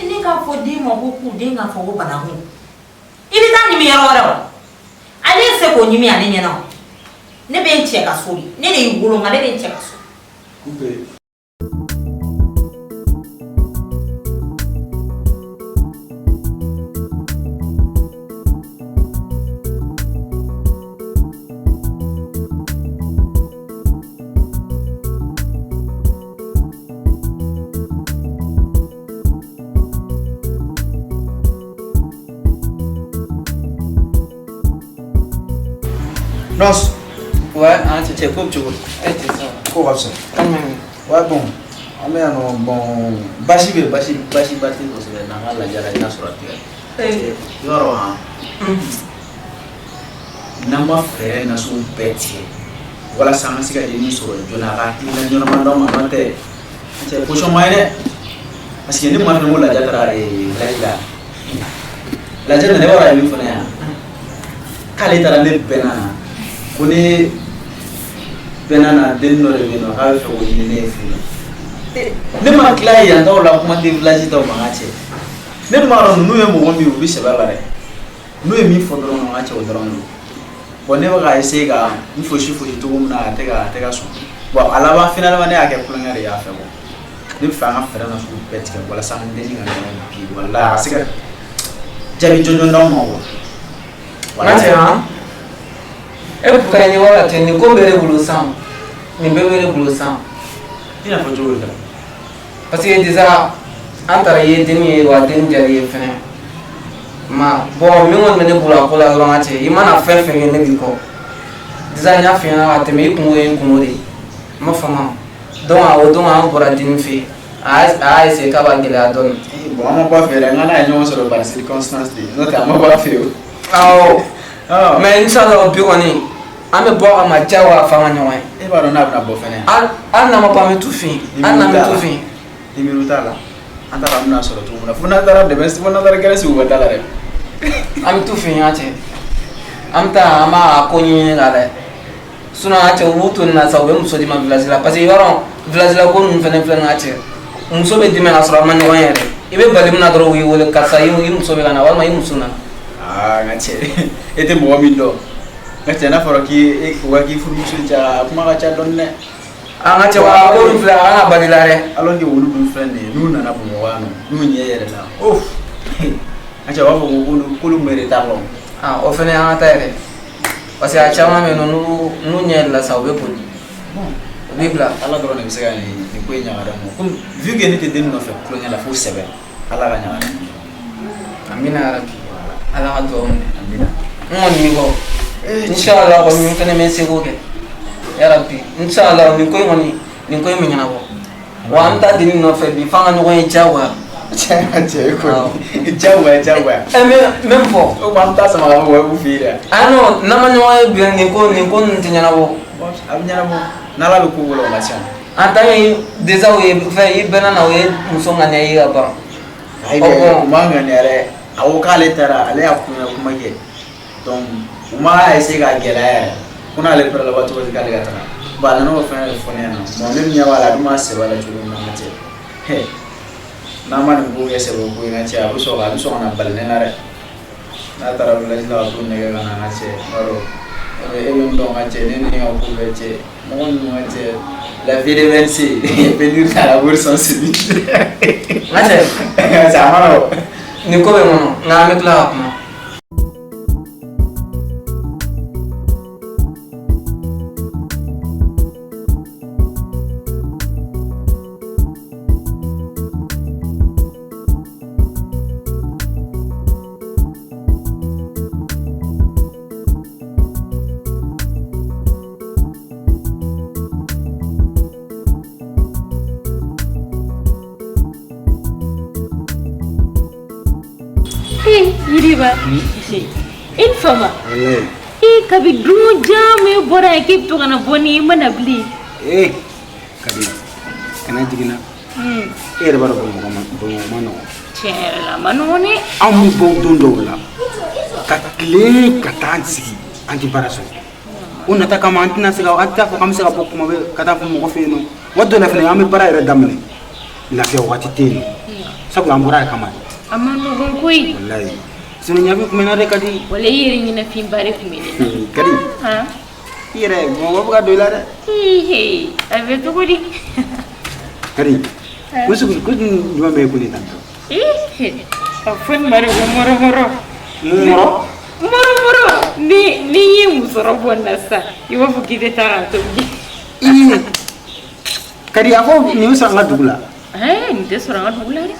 Ne k'a fɔ den ma ko k'u den k'a fɔ ko banakun. I bɛ taa ɲimi yɔrɔ wɛrɛ o. Ale ye se k'o ɲimi ale ɲɛna o. Ne bɛ n cɛ ka so de. Ne de y'i wolo, nka ne bɛ n cɛ ka so. Coupe. Nos. Ouais, an cɛ ko bɛ cogo di? E cɛ, ça va? Ko ka fisa. Ouais, bon. An bɛ yan nɔ, bon, basi bɛ, basi basi ba tɛ kosɛbɛ n'an ka lajɛ la, i n'a sɔrɔ a tigɛ. Yɔrɔ han. N'an ma fɛɛrɛ nasugu bɛɛ tigɛ walasa an ka se ka dennin sɔrɔ joona, a ka hakilina ɲɛnama d'aw ma, n'o tɛ cɛ position ma ye dɛ. Parce que ne ma fɛn ko lajɛ taara village la. Lajɛ nana, i b'a dɔn a ye min fɔ ne ɲɛna. K'ale taara ne bɛnna na ko ne bɛnna na den dɔ de bɛ yen nɔ k'a bɛ fɛ k'o ɲini ne ye furu la. Ne ma tila yan taw la, kuma tɛ village taw ma. N ka cɛ, ne dun b'a dɔn ninnu ye mɔgɔ min ye, u bɛ sɛbɛ la dɛ. N'u ye min fɔ dɔrɔn, n ka cɛ, o dɔrɔn don. Bon, ne bɛ ka essayer ka n fosi fosi cogo min na, a tɛ ka sɔn. Bon, a laban, finalement, ne y'a kɛ kulonkɛ de y'a fɛ. Bon, ne bɛ fɛ an ka fɛɛrɛ na sugu bɛɛ tigɛ walasa an denni ka ɲɔgɔn bi, walahi, a ka se ka jaabi jɔnjɔn d'anw ma quoi. N ka cɛ, han, e bɛ ka ɲɛ wa cɛ, nin ko bɛ ne bolo sisan, nin bɛɛ bɛ ne bolo sisan. I n'a fɔ cogo di la? Parce que déjà an taara i ye denni ye, wa denni diyara i ye fɛnɛ. Ma bon, min kɔni bɛ ne bolo a ko la dɔrɔn, n ka cɛ, i mana fɛn fɛn kɛ, ne b'i kɔ. Déjà n y'a f'i ɲɛna ka tɛmɛ, i kungo ye n kungo de ye, n ma faamu. Donc o don an bɔra denni fɛ yen, a y'a essayer k'a b'a gɛlɛya dɔɔni. Bon, an ma bɔ a fɛ dɛ, n ka n'a ye ɲɔgɔn sɔrɔ par circonstance de, n'o tɛ an ma bɔ a fɛ o. Awɔ, mais inshallah, bi kɔni an bɛ bɔ a kama diyagoya f'an ka ɲɔgɔn ye. E b'a dɔn n'a bɛna bɔ fɛnɛ. Hali n'an ma bɔ, an bɛ t'u fɛ yen, hali n'an bɛ t'u fɛ yen. Numéro t'a la, an t'a dɔn an bɛna sɔrɔ cogo min na, fo n'an taara dɛmɛ, fo n'an taara kɛnɛ sigi u ka da la dɛ. An bɛ t'u fɛ yen, an cɛ, an bɛ taa, an b'a ko ɲɛɲini k'a lajɛ. Sinon an cɛ, u b'u to nin na sa, u bɛ muso di ma village la, parce que i b'a dɔn village la ko ninnu fɛnɛ filɛ nin ye, cɛ, muso bɛ d'i ma ka sɔrɔ a ma ɲɔgɔn ye yɛrɛ. I bɛ bali min na dɔrɔn, u y'i wele: karisa, i muso bɛ ka na, walima i muso nana. Aa, n ka cɛ, e tɛ mɔgɔ min dɔn, n ka cɛ, n'a fɔra k'i e u ka k'i furumuso ja, a kuma ka ca dɔɔni dɛ. An ka cɛ, wa ko nin filɛ, a kana bali la dɛ. Alors que olu dun filɛ nin ye, n'u nana Bamakɔ yan nɔ, n'u ɲɛ yɛrɛ la, of, n ka cɛ, u b'a fɔ ko k'olu tun bɛ retard la o. Ah, o fɛnɛ y'an ka ta yɛrɛ, parce que a caman bɛ yen nɔ, n'u ɲɛ yɛlɛla sa, u bɛ boli, u b'i bila. Ala dɔrɔn de bɛ se ka nin ko in ɲaga d'a ma. Komi vu que ne tɛ den nɔfɛ kulonkɛ la, fo sɛbɛ, Ala ka ɲaga d'a ma. Amina yarabi, Ala ka dugawu minɛ. Amina. N kɔni b'i kɔ, inshallah. Kɔni n fɛnɛ bɛ n seko kɛ yarabi, inshallah. Nin ko in kɔni, nin ko in bɛ ɲɛnabɔ wa. An bɛ taa denni nɔfɛ bi f'an ka ɲɔgɔn ye diyagoya. Cɛ, cɛ, e kɔni, diyagoya, diyagoya. Ɛ, n bɛ min fɔ. O tuma an bɛ taa sama ka bɔ u fɛ yen dɛ. Ah non, n'an ma ɲɔgɔn ye bi, nin ko ninnu tɛ ɲɛnabɔ. A bɛ ɲɛnabɔ n'Ala bɛ ko ko la, o ka ca. En tant que déjà o ye fɛn i bɛnna na, o ye muso ŋaniya ye ka ban. Ayi dɛ, u ma ŋaniya dɛ. A ko k'ale taara, ale y'a kunya kuma kɛ, donc u ma essayer k'a gɛlɛya yɛrɛ ko n'ale pɛrɛ la waati o waati k'ale ka taga. Bon, a nana o fɛn de fɔ ne ɲɛna. Bon, ne ɲɛ b'a la, a dun b'a sɛbɛ la cogo min na, n ka cɛ, n'an ma nin ko kɛ sɛbɛ ko ye, n ka cɛ, a bɛ sɔn ka na bali ne la dɛ. N'a taara village la ka t'o nɛgɛ ka na, n ka cɛ, i b'a dɔn e bɛ min dɔn, n ka cɛ, ne ni ka ko bɛɛ cɛ, mɔgɔ ninnu, ka cɛ, la vie de merci venir à la bourse sans suivi. N ka cɛ. Cɛ, a ma nɔgɔn. Nin ko bɛ n kɔnɔ, nka an bɛ tila ka kuma. Yiriba, i ni fama. I kabi dun jan min bɔra yen k'i bɛ to ka na bɔ ni i ma na bilen. Ee Kadi, kana jiginna. E yɛrɛ b'a dɔn Bamakɔ ma, Bamakɔ ma nɔgɔn. Tiɲɛ yɛrɛ la, a ma nɔgɔn dɛ. Anw bɛ bɔ don dɔw la ka tilen ka taa an sigi, an tɛ baara sɔrɔ. O nata kama, an tɛna se ka, an t'a fɔ k'an bɛ se ka bɔ kuma bɛɛ ka taa fɔ mɔgɔ fɛ yen nɔ. Waati dɔ la fɛnɛ, an bɛ baara yɛrɛ daminɛ, lafiya waati tɛ yen nɔ, sabula an bɔra a kama de. A ma nɔgɔn koyi. Walayi, sinon ɲafi kun bɛ n na dɛ, Kadi. Wala i yɛrɛ ɲɛnafinba de tun bɛ ne na. Kadi. Han. I yɛrɛ, mɔgɔ bɛ ka don i la dɛ. Hihi, a bɛ cogo di? Kadi, ko sugu ko jumɛn bɛ e kun ne tan tɔ? A fɔ nin ma de ko mɔrɔmɔrɔ. Mun mɔrɔ? Mɔrɔmɔrɔ. Ni n ye musɔrɔ bɔ nin na sisan, i b'a fɔ k'i tɛ taa k'a tobi. Ii Kadi, a fɔ nin bɛ sɔrɔ an ka dugu la. Ɛɛ, nin tɛ sɔrɔ an ka dugu la dɛ.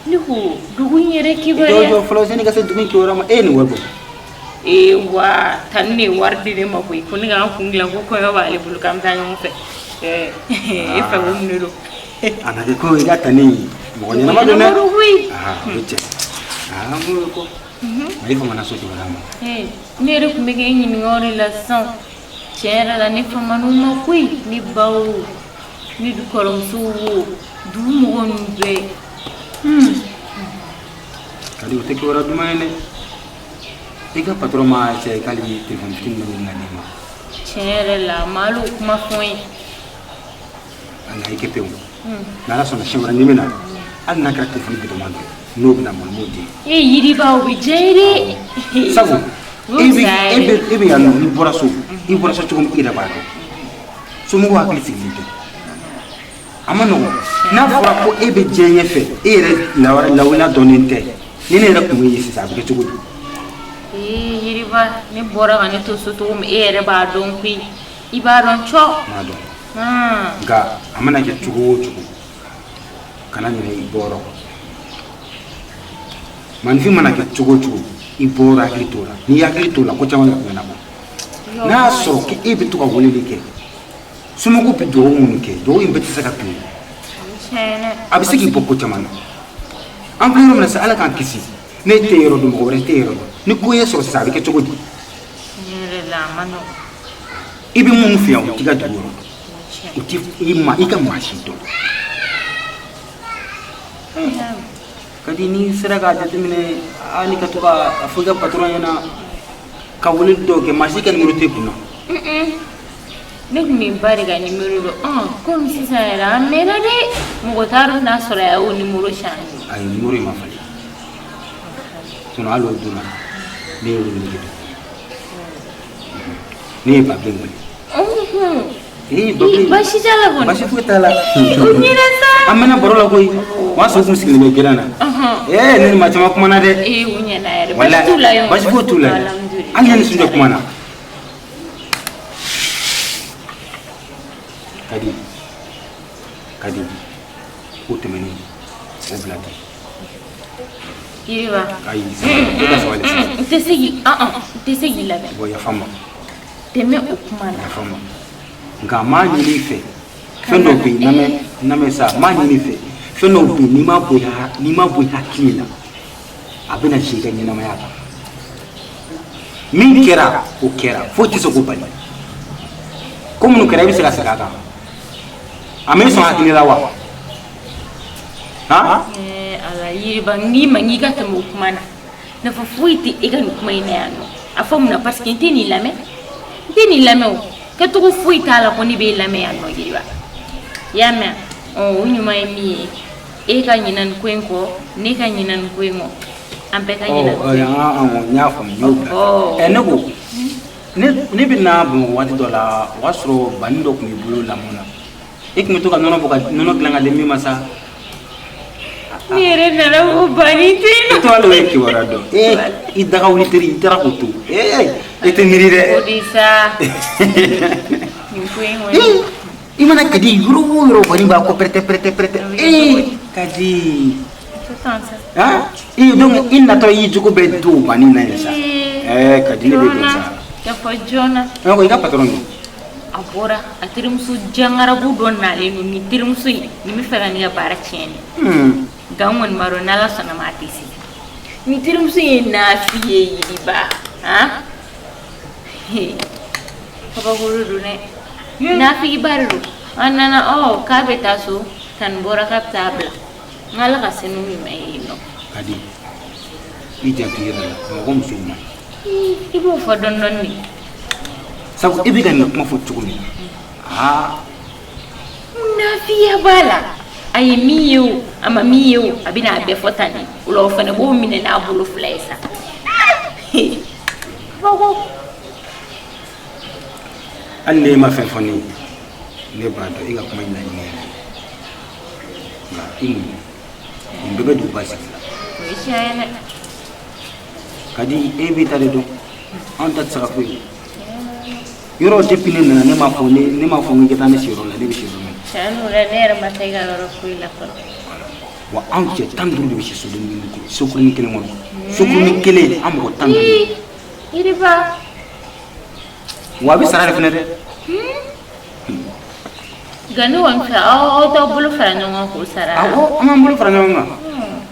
Ne ko dugu in yɛrɛ Jɔ kibaruya. jɔ fɔlɔ, sani ka se dugu in kibaruya ma, e ye nin wari bɔ. Ee wa, tani de ye wari di ne ma koyi, ko ne k'an kun dilan, ko kɔɲɔ b'ale bolo, k'an bɛ taa ɲɔgɔn fɛ. Ɛɛ, e fɛ ko mun de don? A na kɛ ko i ka tani mɔgɔ ɲɛnama don dɛ. Mɔgɔ ɲɛnama don koyi. Aa, o bɛ cɛ. Aa, mun bɛ ko? Mali famana so kibaruya ma. Ee, ne yɛrɛ tun bɛ k'e ɲininka o de la sisan. Tiɲɛ yɛrɛ la, ne faman'u ma koyi. Ne ba o, ne kɔrɔmuso o, dugu mɔgɔ ninnu bɛɛ. Kadi, o tɛ kibaruya duman ye dɛ. I ka patron ma cɛ k'ale ye telefɔni fitinin dɔ ɲini ka d'e ma. Tiɲɛ yɛrɛ la, a ma hali o kuma fɔ n ye. Nka i kɛ pewu. N'Ala sɔnna, siɲɛ wɛrɛ ni bɛ na, hali n'a kɛra telefɔni bidɔnman dɔ ye, n'o bɛna bolo, n b'o di. E Yiriba, o bɛ diya n ye dɛ. Sabu e bɛ e bɛ e bɛ yan nɔ, n'i bɔra so, i bɔra so cogo min, i yɛrɛ b'a dɔn. Somɔgɔw hakili sigilen tɛ. A ma nɔgɔn. N'a fɔra ko e bɛ diɲɛ ɲɛfɛ, e yɛrɛ lawaleya dɔnnen tɛ. Ni ne yɛrɛ tun bɛ yen sisan, a bɛ kɛ cogo di? Ee Yiriba, ne bɔra ka ne to so cogo min, e yɛrɛ b'a dɔn koyi. I b'a dɔn cɔ. N b'a dɔn. Nka a mana kɛ cogo o cogo, kana ɲinɛ i bɔyɔrɔ kɔ. Maninfin mana kɛ cogo o cogo, i bɔyɔrɔ hakili t'o la. N'i hakili t'o la, ko caman bɛ ɲɛnabɔ. N'a y'a sɔrɔ k'e bɛ to ka weleli kɛ, somɔgɔw bɛ dugawu minnu kɛ, dugawu in bɛɛ tɛ se ka to, a bɛ se k'i bɔ ko caman na. An filɛ yɔrɔ min na sisan, Ala k'an kisi, ne tɛ yɔrɔ dɔn, mɔgɔ wɛrɛ tɛ yɔrɔ dɔn. Ni ko ye sɔrɔ sisan, a bɛ kɛ cogo di? I bɛ minnu fɛ yan, u t'i ka dugu yɔrɔ dɔn, u t'i i ma i ka maa si dɔn. Kadi, n'i sera k'a jateminɛ, hali ka to k'a fɔ i ka patɔrɔn ɲɛna ka weleli dɔw kɛ, maa si ka nimoro t'e kun na. Ne tun bɛ n ba de ka nimoro dɔn. Komi sisan yɛrɛ an mɛnna dɛ, mɔgɔ t'a dɔn n'a sɔrɔ a y'o nimoro changer. Ayi, nimoro in ma falen. Sinon hali o donna, ne ye weleli kɛ, ne ye Babilen wele. Ee Babilen, baasi t'a la kɔni? Baasi foyi t'a la. O ɲɛna sa. An mɛnna baro la koyi. O y'a sɔrɔ u tun sigilen bɛ gɛrɛn na. Ee, ne ni maa caman kumana dɛ. Ee, o ɲɛna yɛrɛ. Baasi t'u la yen? Baasi foyi t'u la. Hali ne ni Sunjata kumana. Kadi, Kadi, ko tɛmɛnen, o bila ten. Yiriba. Ayi, e ka sabali sa. N tɛ se k'i n tɛ se k'i lamɛn. Bon, yafa n ma. Tɛmɛ o kuma na. Yafa n ma. Nka n m'a ɲini i fɛ. Fɛn dɔw bɛ yen, lamɛn, lamɛn sa, n m'a ɲini i fɛ. Fɛn dɔw bɛ yen, n'i ma bɔ i hakili la, a bɛna si i ka ɲɛnamaya kan. Min kɛra, o kɛra, foyi tɛ se k'o bali. Ko minnu kɛra, i bɛ se ka segin a kan. A ma e sɔn hakili la wa? Han? Ala, Yiriba, n k'i ma k'i ka tɛmɛ o kuma na. Nafa foyi tɛ e ka nin kuma in na yan nɔ. A fɔ mun na? Parce que n tɛ nin lamɛn. N tɛ nin lamɛn o. Kɛcogo foyi t'a la ko ne b'e lamɛn yan nɔ, Yiriba. I y'a mɛn? Ɔ, o ɲuman ye min ye, e ka ɲinɛ nin ko in kɔ, ne ka ɲinɛ nin ko in kɔ. An bɛɛ ka ɲinɛ nin ko in kɔ. N y'a faamu, n y'o bila. Ɛ, ne ko ne bɛ na Bamakɔ waati dɔ la, o y'a sɔrɔ banni dɔ tun b'i bolo lamɔ na. E tun bɛ to ka nɔnɔ bɔ ka nɔnɔ dilan ka di min ma sa. Ne yɛrɛ nana o banni tɛ yen. I to hali o ye kibaruya dɔn. Ee, i daga wuli teri, i taara k'o to. Ee, e tɛ miiri dɛ. O de sa. Nin ko in kɔni. I mana Kadi yɔrɔ o yɔrɔ, banni b'a kɔ pɛrɛtɛ pɛrɛtɛ pɛrɛtɛ. Ee, Kadi. Han? Ee, donc i natɔ y'i jogo bɛɛ don banni na yen sa. Ɛɛ, Kadi, ne bɛ don sa. Ka fɔ joona. Ne ko i ka patɔrɔn don. A bɔra a terimuso jangarabu dɔ nalen don. Nin terimuso in, nin bɛ fɛ ka ne ka baara tiɲɛ de. Nka n kɔni b'a dɔn, n'Ala sɔnna ma, a tɛ se. Nin terimuso in ye nafi ye, Yiriba. Han, kabakolo don dɛ, nafigiba de don. An nana, ɔ, k'a bɛ taa so, tani bɔra k'a bɛ taa bila. N Ala ka senu ɲuman ye yen nɔ. Kadi, i janto i yɛrɛ la, mɔgɔ musow ma. I b'o fɔ dɔɔni dɔɔni de. Sabu e bɛ ka nin kuma fɔ cogo min na, aa. Nafiya b'a la. A ye min ye o, a ma min ye o, a bɛna a bɛɛ fɔ tan de. O la, o fana b'o minɛ n'a bolo fila ye sa. Kabako. Hali ne ma fɛn fɔ ne ye, ne b'a dɔn e ka kuma in laɲini yɛrɛ. Nka i muɲu, nin bɛɛ bɛ duguba sigi la. O ye tiɲɛ ye dɛ. Kadi, e b'i ta de dɔn, anw ta tɛ se ka foyi ye. Yɔrɔ, depuis ne nana, ne m'a fɔ ne m'a fɔ n k'i ka taa ne sigiyɔrɔ la, ne bɛ si yɔrɔ min. Tiɲɛ don dɛ, ne yɛrɛ ma taa i ka yɔrɔ foyi la fɔlɔ. Wa anw cɛ 15 de bɛ si sokurunin kelen kɔnɔ. Sokurunin kelen, an mɔgɔ 15. Yiriba. Wa a bɛ sara de fana dɛ. Nka ne kɔni fɛ, aw t'aw bolo fara ɲɔgɔn kan k'o sara. Awɔ, an b'an bolo fara ɲɔgɔn kan.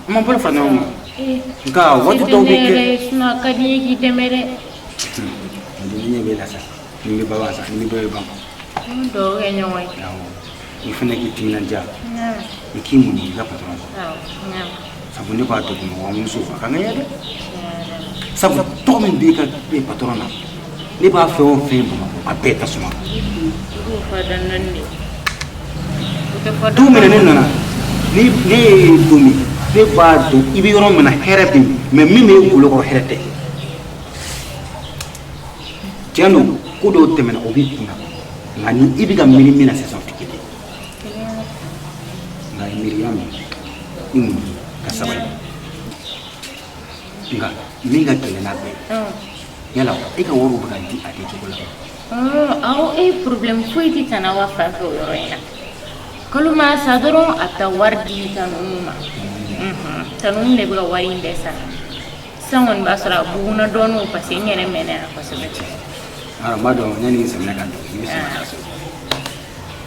An b'an bolo fara ɲɔgɔn kan. Nka waati dɔw bɛ kɛ. Sinon a ka di n ye k'i dɛmɛ dɛ. Ni ɲɛ b'e la sa, ni bɛ ban sa, ni bɛ ban. An bɛ dugawu kɛ ɲɔgɔn ye. Awɔ. I fana k'i timinandiya. I k'i muɲu i ka patɔrɔn kɔrɔ. Awɔ, n y'a mɛn. Sabu ne b'a dɔn Bamakɔ muso a ka ŋɛɲɛ dɛ. Sabu tɔgɔ min b'e ka patɔrɔn na, ne b'a fɛn o fɛn Bamakɔ, a bɛɛ tasuma. I b'o fɔ dɔɔni dɔɔni de. O tɛ fɔ. Don min na ne nana, ni ne ye don min, ne b'a dɔn i bɛ yɔrɔ min na hɛrɛ bɛ yen, mais min bɛ e bolo kɔrɔ, hɛrɛ tɛ. Tiɲɛ don, ko dɔw tɛmɛna, o b'i kunna, nka ni i bɛ ka miiri min na sisan, o tɛ kelen ye. Nka i miiriya min, i muɲu ka sabali. Nka min ka gɛlɛn n'a bɛɛ ye, yala e ka wariw bɛ ka di a di cogo la? Awɔ, e, problème foyi tɛ Tana wa fan fɛ o yɔrɔ in na. Kalo mana sa dɔrɔn, a bɛ taa wari di Tanumu ma. Tanumu de bɛ ka wari in bɛɛ sara. Sisan kɔni b'a sɔrɔ a bugunna dɔɔnin o, parce que n yɛrɛ mɛnna yan kosɛbɛ. N b'a dɔn yanni samiya ka don, i bɛ sɔn ka taa so.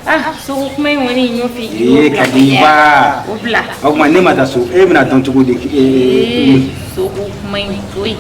Ah, soko kuma in kɔni, n y'o f'i ye. Ee, Kadiba. O bila. O tuma ne ma taa so, e bɛna dɔn cogo di? Ee, soko kuma in to yen.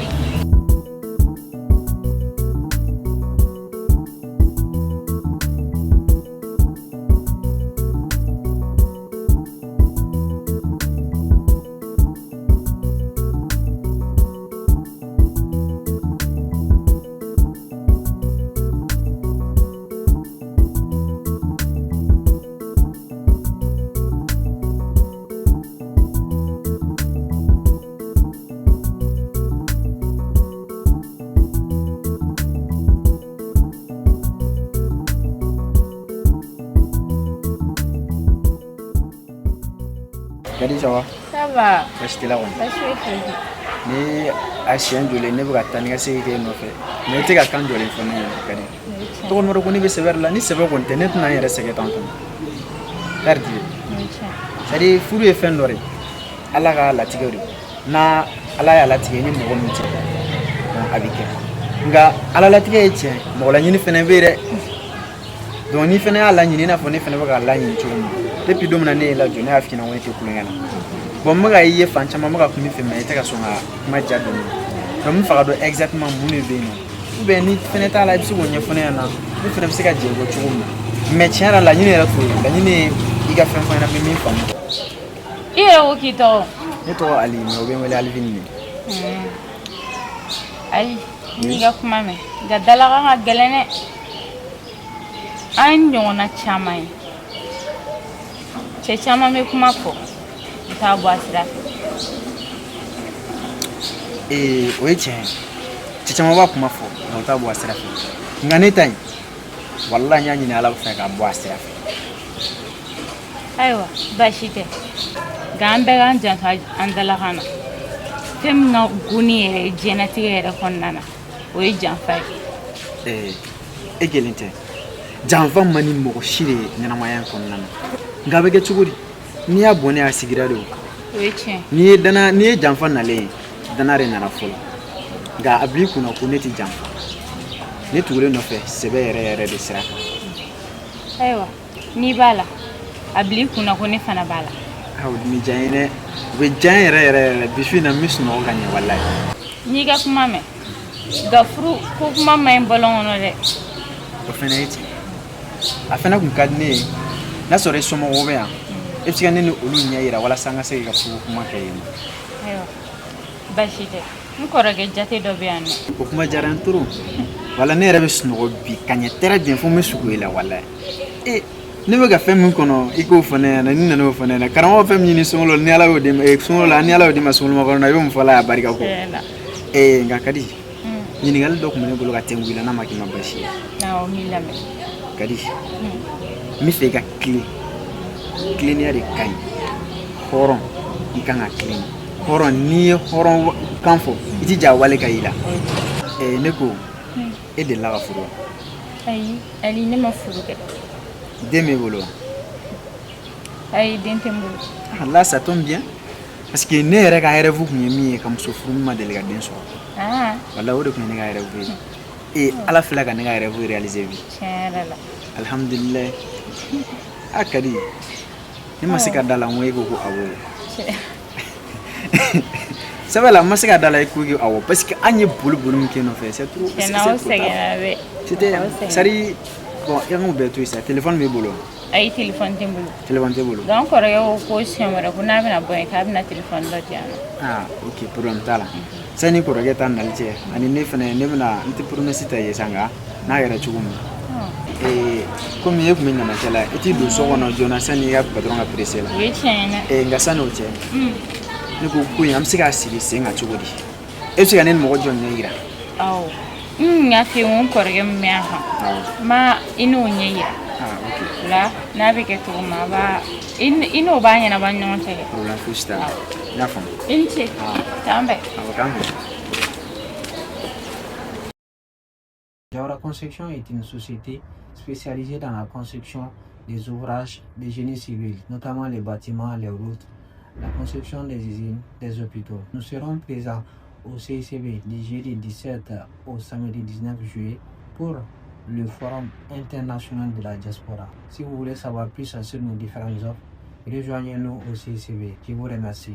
Kadi, ça va? Ça va. Baasi t'i la kɔni? Baasi foyi tɛ yen. Ni a siɲɛ joli ne bɛ ka taa ni ka segin kɛ e nɔfɛ, mais i tɛ ka kan jɔlen fɔ ne ɲɛna. Kadi, tɔgɔ nɔrɔ ko ne bɛ sɛbɛ de la. Ni sɛbɛ kɔni tɛ, ne tɛna n yɛrɛ sɛgɛn tan tɔ kari di. C'est à dire, furu ye fɛn dɔ de ye, Ala ka latigɛ de. N'a Ala y'a latigɛ ni mɔgɔ min cɛ, donc a bɛ kɛ. Nka Ala latigɛ ye tiɲɛ, mɔgɔ laɲini fɛnɛ bɛ yen dɛ. Donc ni fɛnɛ y'a laɲini, i n'a fɔ ne fɛnɛ bɛ k'a laɲini cogo min na, depuis don min na ne ye lajɔ, ne y'a f'i ɲɛna ko ne tɛ kulonkɛ la. Bon, n bɛ ka i ye fan caman, n bɛ ka kuma i fɛ, mais i tɛ ka sɔn ka kuma diya don. Donc n bɛ fɛ ka dɔn exactement mun de bɛ yen nɔ, ou bien ni fɛnɛ t'a la, i bɛ se k'o ɲɛfɔ ne ɲɛna, ne fɛnɛ bɛ se ka jɛ i kɔ cogo min na. Mais tiɲɛ yɛrɛ la, laɲini yɛrɛ t'o ye. Laɲini ye i ka fɛn fɔ n ɲɛna, n bɛ min faamu. I yɛrɛ ko k'i tɔgɔ? Ne tɔgɔ Ali, mais o bɛ n wele Alivini de. Ayi, n y'i ka kuma mɛn, nka dalakan ka gɛlɛn dɛ. An ɲɔgɔnna caman ye, cɛ caman bɛ kuma fɔ, u t'a bɔ a sira fɛ. Ee, o ye tiɲɛ ye, cɛ caman b'a kuma fɔ, nka u t'a bɔ a sira fɛ. Nka ne ta in, walahi, n y'a ɲini Ala fɛ k'a bɔ a sira fɛ. Ayiwa, baasi tɛ, nka an bɛɛ k'an janto an dalakan na. Fɛn min ka go ne yɛrɛ ye diɲɛlatigɛ yɛrɛ kɔnɔna na, o ye janfa ye. Ee, e kelen tɛ, janfa man di mɔgɔ si de ye ɲɛnamaya in kɔnɔna na. Nka a bɛ kɛ cogo di? N'i y'a bɔn ne a sigira de o. O ye tiɲɛ. N'i ye dana, n'i ye janfa nalen ye, dana de nana fɔlɔ. Nka a bil'i kunna ko ne tɛ janfa. Ne tugulen nɔfɛ sɛbɛ yɛrɛ yɛrɛ de sira kan. Ayiwa, n'i b'a la, a bil'i kunna ko ne fana b'a la. O bɛ diya n ye dɛ, o bɛ diya n yɛrɛ yɛrɛ yɛrɛ. Bi su in na, n bɛ sunɔgɔ ka ɲɛ, walayi. N y'i ka kuma mɛn, nka furu ko kuma man ɲi bɔlɔn kɔnɔ dɛ. O fana ye tiɲɛ, a fana kun ka di ne ye. N'a sɔrɔ i somɔgɔw bɛ yan, e bɛ se ka ne ni olu ɲɛ yira walasa an ka se k'i ka furu kuma kɛ yen nɔ. Ayiwa, baasi tɛ, n kɔrɔkɛ jate dɔ bɛ yan nɔ. O kuma diyara n trop. Wala ne yɛrɛ bɛ sunɔgɔ bi ka ɲɛ très bien, fo n bɛ sugo i la, walayi. E, ne bɛ ka fɛn min kɔnɔ, i k'o fɔ ne ɲɛna. Ni nana o fɔ ne ɲɛna, karamɔgɔ, fɛn min ɲini sunkalo la, ni Ala y'o d'i ma, sunkalo la, ni Ala y'o d'i ma sunkalo makɔnɔ na, i bɛ mun fɔ Ala y'a barika ko? Ee, nka Kadi, ɲininkali dɔ tun bɛ ne bolo ka tɛnku i la, n'a ma k'i ma baasi ye. Awɔ, n b'i lamɛn. Kadi, n bɛ fɛ i ka tilen. Tilennenya de ka ɲi. Hɔrɔn, i kan ka tilen. Hɔrɔn, n'i ye hɔrɔn kan fɔ, i jija a wale ka y'i la. Ee, ne ko, e delila ka furu wa? Ayi Ali, ne ma furu kɛ. Den b'e bolo wa? Ayi, den tɛ n bolo. Ah, là ça tombe bien, parce que ne yɛrɛ ka rêve kun ye min ye, ka muso furu min ma deli ka den sɔrɔ. Wala, o de kun ye ne ka rêve ye. E Ala filɛ ka ne ka rêve réaliser bi. Tiɲɛ yɛrɛ la. Alhamdulilayi. A Kadi, ne ma se ka da la n ko e ko ko awɔ. Sɛbɛ la, n ma se ka da la e ko ko awɔ, parce que an ye boli boli min kɛ nɔfɛ, c'est trop. Tiɲɛna, aw sɛgɛnna dɛ. C'était, c'est à dire, Bon, i kan k'o bɛɛ to yen sa. Téléphone b'e bolo? Ayi, téléphone tɛ n bolo. Téléphone t'e bolo? Donc n kɔrɔkɛ ko ko siɲɛ wɛrɛ ko n'a bɛna bɔ yen k'a bɛna téléphone dɔ di yan nɔ. Ah, ok, problème t'a la. Sani kɔrɔkɛ ta nali cɛ, ani ne fɛnɛ, ne bɛna n tɛ promesse ta i ye sa, nka n'a kɛra cogo min, ee, komi e tun bɛ ɲamacɛ la, i t'i don so kɔnɔ joona sani i ka patron ka pressé la. O ye tiɲɛ ye dɛ. Ee, nka sani o cɛ, ne ko ko in, an bɛ se k'a sigi sen kan cogo di? E bɛ se ka ne ni mɔgɔ jɔn ɲɛ yira? Awɔ, n kun y'a f'i ye, n ko n kɔrɔkɛ min bɛ yan kan, n b'a i n'o ɲɛ yira. Ah, ok. O la n'a bɛ kɛ cogo min, a b'a i n'o b'a ɲɛnabɔ an ni ɲɔgɔn cɛ kɛ. Problème fosi t'a la, n y'a faamu. I ni ce, k'an bɛn. Awɔ, k'an bɛn. Diawara Construction est une société spécialisée dans la construction des ouvrages de génie civil, notamment les bâtiments, les routes, la construction des usines, des hôpitaux. Nous serons présents au CICB du jeudi 17 au samedi 19 juillet pour le Forum international de la diaspora. Si vous voulez savoir plus sur nos différentes offres, rejoignez-nous au CICB. Je vous remercie.